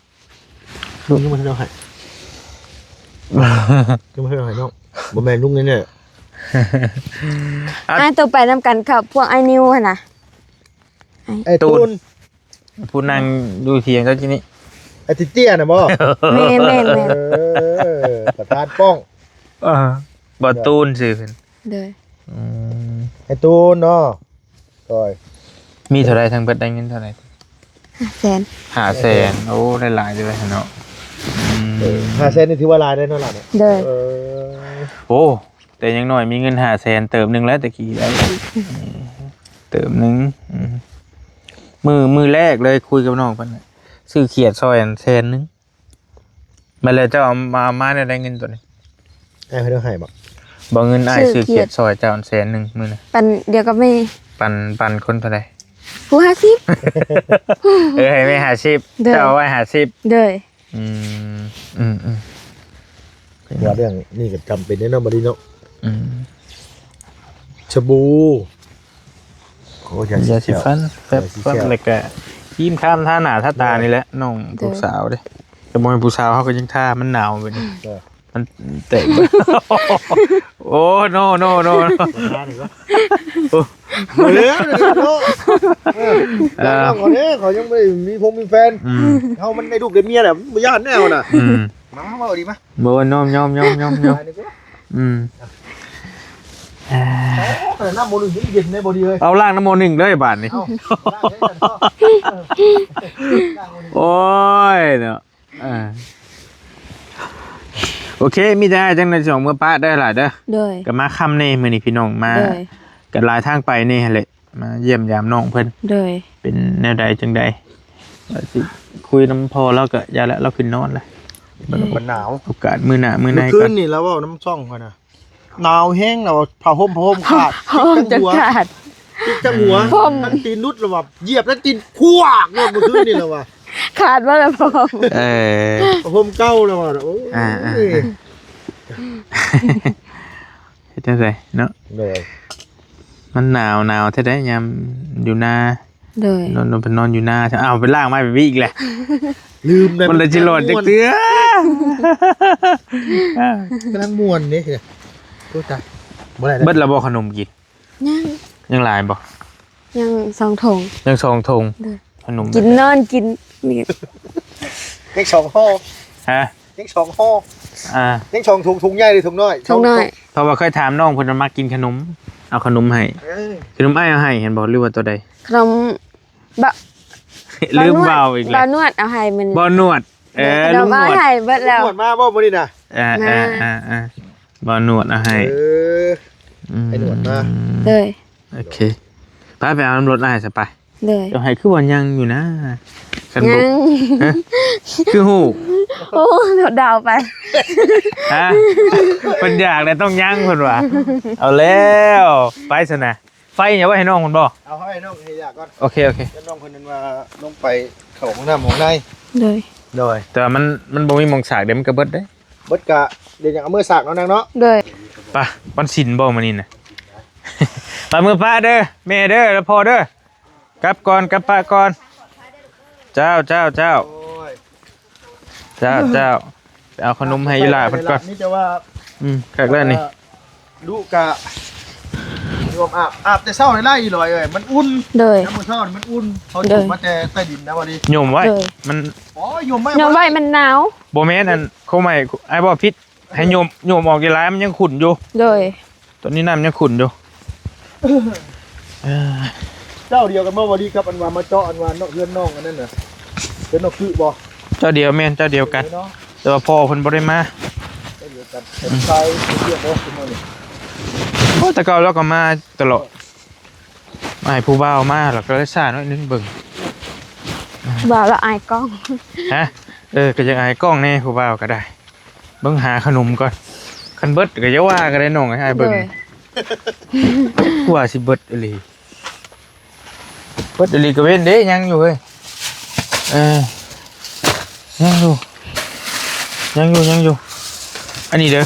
ລຸງຍັງບໍ່ທັນເອົາໃຫ້ ຍັງບໍ່ທັນເອົາໃຫ້ນ້ອງ ບໍ່ແມ່ນລຸງແນ່ໆ ອ່ະ ອ້າຍໂຕໄປນຳກັນກັບພວກອ້າຍນິວຫັ້ນນະ ອ້າຍ ອ້າຍຕູນ ຕູນ ຜູ້ນັ່ງຢູ່ທຽງເຈົ້າກີ້ນີ້ ໄອ້ເຕ້ຍໆນະບໍ່? ແມ່ນໆໆ ເອີ ປະທານປ້ອງ ເອີ ບໍ່ຕູນຊື່ເພິ່ນ ໂດຍ ອືມ ໄອ້ຕູນເນາະ ໂດຍ ມີເທົ່າໃດທັງເບິດ ໄດ້ເງິນເທົ່າໃດ? ຫ້າແສນ ຫ້າແສນ ໂອ້ ໄດ້ຫຼາຍຢູ່ເດ້ເນາະ ອືມ ເອີ ຫ້າແສນນີ້ຖືວ່າຫຼາຍເດ້ເນາະ ຫຼານເນາະ ໂດຍ ເອີ ໂອ້ ແຕ່ຍັງນ້ອຍມີເງິນຫ້າແສນເຕີບໜຶ່ງແລ້ວ ແຕ່ກີ້ໄດ້ເຕີບໜຶ່ງ ອືມ ມື້ ມື້ແລກເລີຍຄຸຍກັບນ້ອງເພິ່ນ ຊື້ຂຽດຊ່ອຍອັນແສນໜຶ່ງ ບັດແລ້ວເຈົ້າເອົາມາ ມາແນວໃດເງິນໂຕນີ້? ອ້າຍເພິ່ນເອົາໃຫ້ບໍ່? ບໍ່ ເງິນອ້າຍຊື້ຂຽດຊ່ອຍເຈົ້າອັນແສນໜຶ່ງມື້ນະ ປັນດຽວກັບແມ່ ປັນ ປັນຄົນເທົ່າໃດ? ຜູ້ຫ້າສິບ ເອີ ໃຫ້ແມ່ຫ້າສິບ ໂດຍ ເຈົ້າເອົາໄວ້ຫ້າສິບ ໂດຍ ອືມ ອືມໆ ວ່າເລື່ອງນີ້ກໍຈຳເປັນເດ້ເນາະ ບັດນີ້ເນາະ ອືມ ສະບູ ໂອ້ ຢາສີ ຢາສີຟັນ ແປັບ ຢາສີແຂ້ວ ແປັບ ແລ້ວກະຄຣີມຄາມທາໜ້າທາຕານີ້ແຫຼະ ນ້ອງ ໂດຍ ລູກສາວເດ້ ແຕ່ບໍ່ແມ່ນຜູ້ສາວ ເຮົາກໍຍັງທາ ມັນໜາວເວີຍ ເອີ ມັນແຕກ ໂອ້ ໂນ ໂນ ໂນ ໂນ ໂອ້ ບໍ່ແລ້ວເນາະ ເອີ ເອີ ເຮົາເດ້ ເຂົາຍັງບໍ່ໄດ້ມີພົງມີແຟນ ອືມ ເຮົາມັນໄດ້ລູກໄດ້ເມຍແລ້ວ ບໍ່ຢ້ານແນວນະ ອືມ ມາ ມາເວົ້າດີມາ ບໍ່ ຍອມ ຍອມ ຍອມ ຍອມ ຍອມ ອືມ ເອີ ນ້ຳໝໍ້ໜຶ່ງເຢັນໆ ໄດ້ບໍ່ດີເອີຍ ເອົາລ້າງນ້ຳໝໍ້ໜຶ່ງເລີຍບາດນີ້ ເອົາ ລ້າງໃຫ້ກັນເນາະ ໂອ້ຍເນາະ ອ່າ ໂອເຄ ມີແຕ່ອ້າຍຈັ່ງໃດຊິອອກເມືອປະເດີຫຼ້າເດີ. ໂດຍ ກໍມາຄ່ຳແດ່ມື້ນີ້ພີ່ນ້ອງ ມາ ໂດຍ ກັນຫຼາຍທາງໄປແດ່ຫັ້ນແຫຼະ ມາຢ້ຽມຢາມນ້ອງເພິ່ນ. ໂດຍ ເປັນແນວໃດຈັ່ງໃດ ວ່າຊິຄຸຍນຳພໍ່ລາວກໍຢ່າແຫຼະ ລາວຂຶ້ນນອນແລ້ວ. ໂດຍ ມັນໜາວ ໂອກາດມື້ໜ້າມື້ໃນ ມື້ຄືນນີ້ລາວເວົ້ານຳຊ່ອງຂ້ອຍນະ ໜາວແຮງ ລາວວ່າ ຜ້າຫົ່ມ ຜ້າຫົ່ມຂາດ ພິກທັງຫົວ ພິກທັງຫົວ ຜົມ ທັງຕີນຫຼຸດ ລາວວ່າ ຢຽບແລ້ວຕີນຄວາກໂລດ ມື້ຄືນນີ້ລາວວ່າ ຂາດໝົດແລ້ວຜົມ. ເອີ ຜ້າຫົ່ມເກົ່າ ລາວວ່າ ໂອ້ຍ ອ່າໆໆ ເຮັດຈັ່ງໃດເນາະ. ໂດຍ ມັນໜາວ ໜາວແທ້ໃດຍາມຢູ່ນາ. ໂດຍ ນອນ ນອນ ເພິ່ນນອນຢູ່ນາ. ອ້າວ ໄປລ້າງໄມ້ໄປວິກແຫຼະ ລືມແລ້ວ ມັນໄດ້ຊິລອດຈັກເທື່ອ. ກຳລັງມ່ວນເດ້. ໂອ້ຍຕາຍ ບໍ່ໄດ້ແລ້ວ. ເບິດແລ້ວບໍ່ຂະໜົມກິນ? ຍັງ ຍັງຫຼາຍບໍ່? ຍັງສອງຖົງ ຍັງສອງຖົງ. ໂດຍ ຂະໜົມ ກິນນອນກິນ ຍັງສອງຫໍ່. ຮະ? ຍັງສອງຫໍ່. ອ່າ ຍັງສອງຖົງ ຖົງໃຫຍ່ຫຼືຖົງນ້ອຍ? ຖົງນ້ອຍ. ເພາະວ່າເຄີຍຖາມນ້ອງເພິ່ນວ່າມັກກິນຂະໜົມ ເອົາຂະໜົມໃຫ້. ເອີ ຂະໜົມອ້າຍເອົາໃຫ້ ເຫັນບໍ່ ຫຼືວ່າຕົວໃດ? ຂະໜົມ ບະ ລືມເວົ້າອີກແລ້ວ ບ່າວນວດເອົາໃຫ້ມື້ນີ້ ບ່າວນວດ. ເອີ ລຸງນວດເອົາໃຫ້ເບິດແລ້ວ. ນວດມາບໍ່ມື້ນີ້ນະ? ອ່າ ມາ ອ່າ ອ່າ ບ່າວນວດເອົາໃຫ້. ເອີ ອືມ ໃຫ້ນວດມາ. ໂດຍ ໂອເຄ ໄປ ໄປເອົານຳລົດອ້າຍຊະໄປ. ໂດຍ ເຈົ້າໃຫ້ຄືວ່າຍັງຢູ່ນະ ຄັນບໍ່ ຍັງ ຮະ ຄືຮູ້ ໂອ້ ເດົາໄປ. ຮະ ເພິ່ນຢາກແລ້ວຕ້ອງຍັງເພິ່ນວ່າ. ເອົາແລ້ວ ໄປຊັ້ນນະ. ໄຟຫຍັງໄວ້ໃຫ້ນ້ອງເພິ່ນບໍ່? ເອົາໄວ້ໃຫ້ນ້ອງໃຫ້ຢາກກ່ອນ. ໂອເຄ ໂອເຄ ແລ້ວນ້ອງເພິ່ນນັ້ນວ່າລົງໄປເຂົ້າຫ້ອງນ້ຳຫ້ອງໃນ. ໂດຍ ໂດຍ ແຕ່ວ່າມັນ ມັນບໍ່ມີໝ່ອງສາກເດ້ ມັນກະເບິດເດ້. ເບິດກະ ດຽວຫຍັງເອົາມືສາກເນາະນາງເນາະ. ໂດຍ ໄປ ວັນສິນບໍ່ມື້ນີ້ນະ? ໄປ ເມືອປະເດີ ແມ່ເດີ ແລ້ວພໍ່ເດີ ກັບກ່ອນ ກັບປະກ່ອນ. ເຈົ້າ ເຈົ້າ ເຈົ້າ ໂອ້ຍ ເຈົ້າ ເຈົ້າ ໄປເອົາຂະໜົມໃຫ້ອີ່ຫຼ້າເພິ່ນກ່ອນ. ມີແຕ່ວ່າ ອືມ ຄັກແລ້ວນີ້ ເອີ ລູກກະ ຍອມອາບ ອາບແຕ່ເຊົ້າໄດ້ອີ່ຫຼ້າເອີຍ ມັນອຸ່ນ. ໂດຍ ຍາມມື້ເຊົ້າມັນອຸ່ນ ເຂົາ ໂດຍ ຈູດມາແຕ່ໃຕ້ດິນນະ ບັດນີ້ ໂຍມໄວ້. ໂດຍ ມັນ ໂອ້ຍ ໂຍມໄວ້ ໂຍມໄວ້ ມັນໜາວ. ບໍ່ແມ່ນ ອັນ ເຂົາໃໝ່ ອ້າຍບໍ່ຜິດ ໃຫ້ໂຍມ ໂຍມອອກອີ່ຫຼ້າ ມັນຍັງຂຸ້ນຢູ່. ໂດຍ ຕອນນີ້ນ້ຳຍັງຂຸ້ນຢູ່. ເອີ ເຈົ້າດຽວກັນບໍ່ ບໍ່ດີກັບອັນວ່າມາເຈາະ ອັນວ່າເນາະ ເຮືອນນ້ອງອັນນັ້ນນະ ເຮືອນນ້ອງຄືບໍ່? ເຈົ້າດຽວ ແມ່ນເຈົ້າດຽວກັນ ເນາະ ແຕ່ວ່າພໍ່ເພິ່ນບໍ່ໄດ້ມາ. ເຈົ້າດຽວກັນ ອືມ ໃສ່ເວຍບໍ່ ໂອ້ ແຕ່ເກົ່າລາວກໍມາຕະຫຼອດ ມາໃຫ້ຜູ້ບ່າວມາ ແລ້ວກໍເລີຍຊ້າໜ້ອຍໜຶ່ງເບິ່ງ. ຜູ້ບ່າວລາວອາຍກ້ອງ. ຮະ? ເອີ ກໍຢາກອາຍກ້ອງແດ່ ຜູ້ບ່າວກໍໄດ້. ເບິ່ງຫາຂະໜົມກ່ອນ ຄັນເບິດກໍຢ່າວ່າກໍໄດ້ນ້ອງ ໃຫ້ອ້າຍເບິ່ງ. ໂດຍ ກວ່າຊິເບິດອີ່ຫຼີ ເບິດອີ່ຫຼີກະເວັນເດ້ ຍັງຢູ່ເຮີ້ຍ. ເອີ ຍັງຢູ່ ຍັງຢູ່ ຍັງຢູ່ ອັນນີ້ເດີ.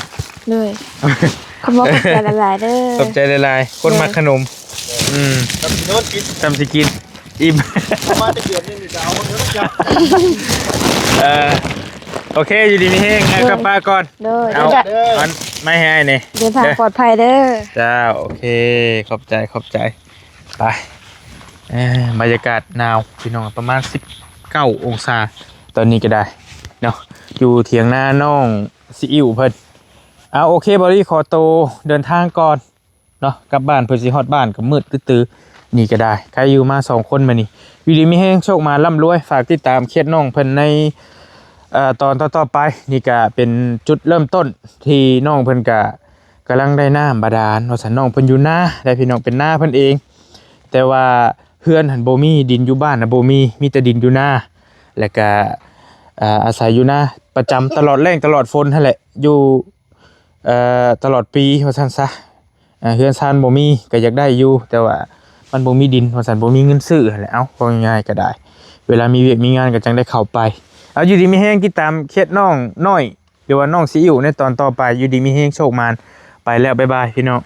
ໂດຍ ຂອບໃຈຫຼາຍໆເດີ ຂອບໃຈຫຼາຍໆ ຄົນມັກຂະໜົມ. ໂດຍ ອືມ ຈຳຊິນອນກິນ ຈຳຊິກິນ ອີ່ມ ປະມານຈັກເດືອນໜຶ່ງນີ້ຈະເອົາເງິນຈັກ. ເອີ ໂອເຄ ຢູ່ດີມີແຮງ ໂດຍ ກັບປ້າກ່ອນ. ໂດຍ ເອົາ ເດີ ອັນໄມ້ໃຫ້ອ້າຍນີ້ ເດີນທາງ ເດີ ປອດໄພເດີ. ເຈົ້າ ໂອເຄ ຂອບໃຈ ຂອບໃຈ. ໄປ ເອີ ບັນຍາກາດໜາວພີ່ນ້ອງ ປະມານສິບເກົ້າອົງສາ ຕອນນີ້ກໍໄດ້ເນາະ ຢູ່ຖຽງນານ້ອງຊີອິ້ວເພິ່ນ. ເອົາ ໂອເຄ ບ່າວລີຂໍໂຕເດີນທາງກ່ອນ ເນາະ ກັບບ້ານ ເພື່ອຊິຮອດບ້ານກໍມືດຕື້ໆ ນີ້ກໍໄດ້ ໃຄຢູ່ມາສອງຄົນມື້ນີ້. ຢູ່ດີມີແຮງ ໂຊກມາ ລ່ຳລວຍ. ຝາກຕິດຕາມເຂດນ້ອງເພິ່ນໃນ ເອີ ຕອນຕໍ່ໆໄປ. ນີ້ກໍເປັນຈຸດເລີ່ມຕົ້ນທີ່ນ້ອງເພິ່ນກໍກຳລັງໄດ້ນ້ຳບາດານວ່າຊັ້ນ. ນ້ອງເພິ່ນຢູ່ນາໄດ໋ພີ່ນ້ອງ ເປັນນາເພິ່ນເອງ ແຕ່ວ່າເຮືອນຫັ້ນບໍ່ມີ ດິນຢູ່ບ້ານນະບໍ່ມີ ມີແຕ່ດິນຢູ່ນາ ແລ້ວກໍ ເອີ ອາໄສຢູ່ນາປະຈຳຕະຫຼອດແລ້ງຕະຫຼອດຝົນຫັ້ນແຫຼະ ຢູ່ ເອີ ຕະຫຼອດປີວ່າຊັ້ນຊະ. ເຮືອນຊານບໍ່ມີ ກໍຢາກໄດ້ຢູ່ ແຕ່ວ່າມັນບໍ່ມີດິນວ່າຊັ້ນ ບໍ່ມີເງິນຊື້ຫັ້ນແຫຼະ. ເອົ້າ ເວົ້າງ່າຍໆກໍໄດ້ ເວລາມີວຽກມີງານກໍຈັ່ງໄດ້ເຂົ້າໄປ. ເອົາ ຢູ່ດີມີແຮງ ຕິດຕາມເຂດນ້ອງນ້ອຍ ຫຼືວ່ານ້ອງຊີອິ້ວໃນຕອນຕໍ່ໄປ. ຢູ່ດີມີແຮງ ໂຊກມານ ໄປແລ້ວ ບາຍບາຍ ພີ່ນ້ອງ.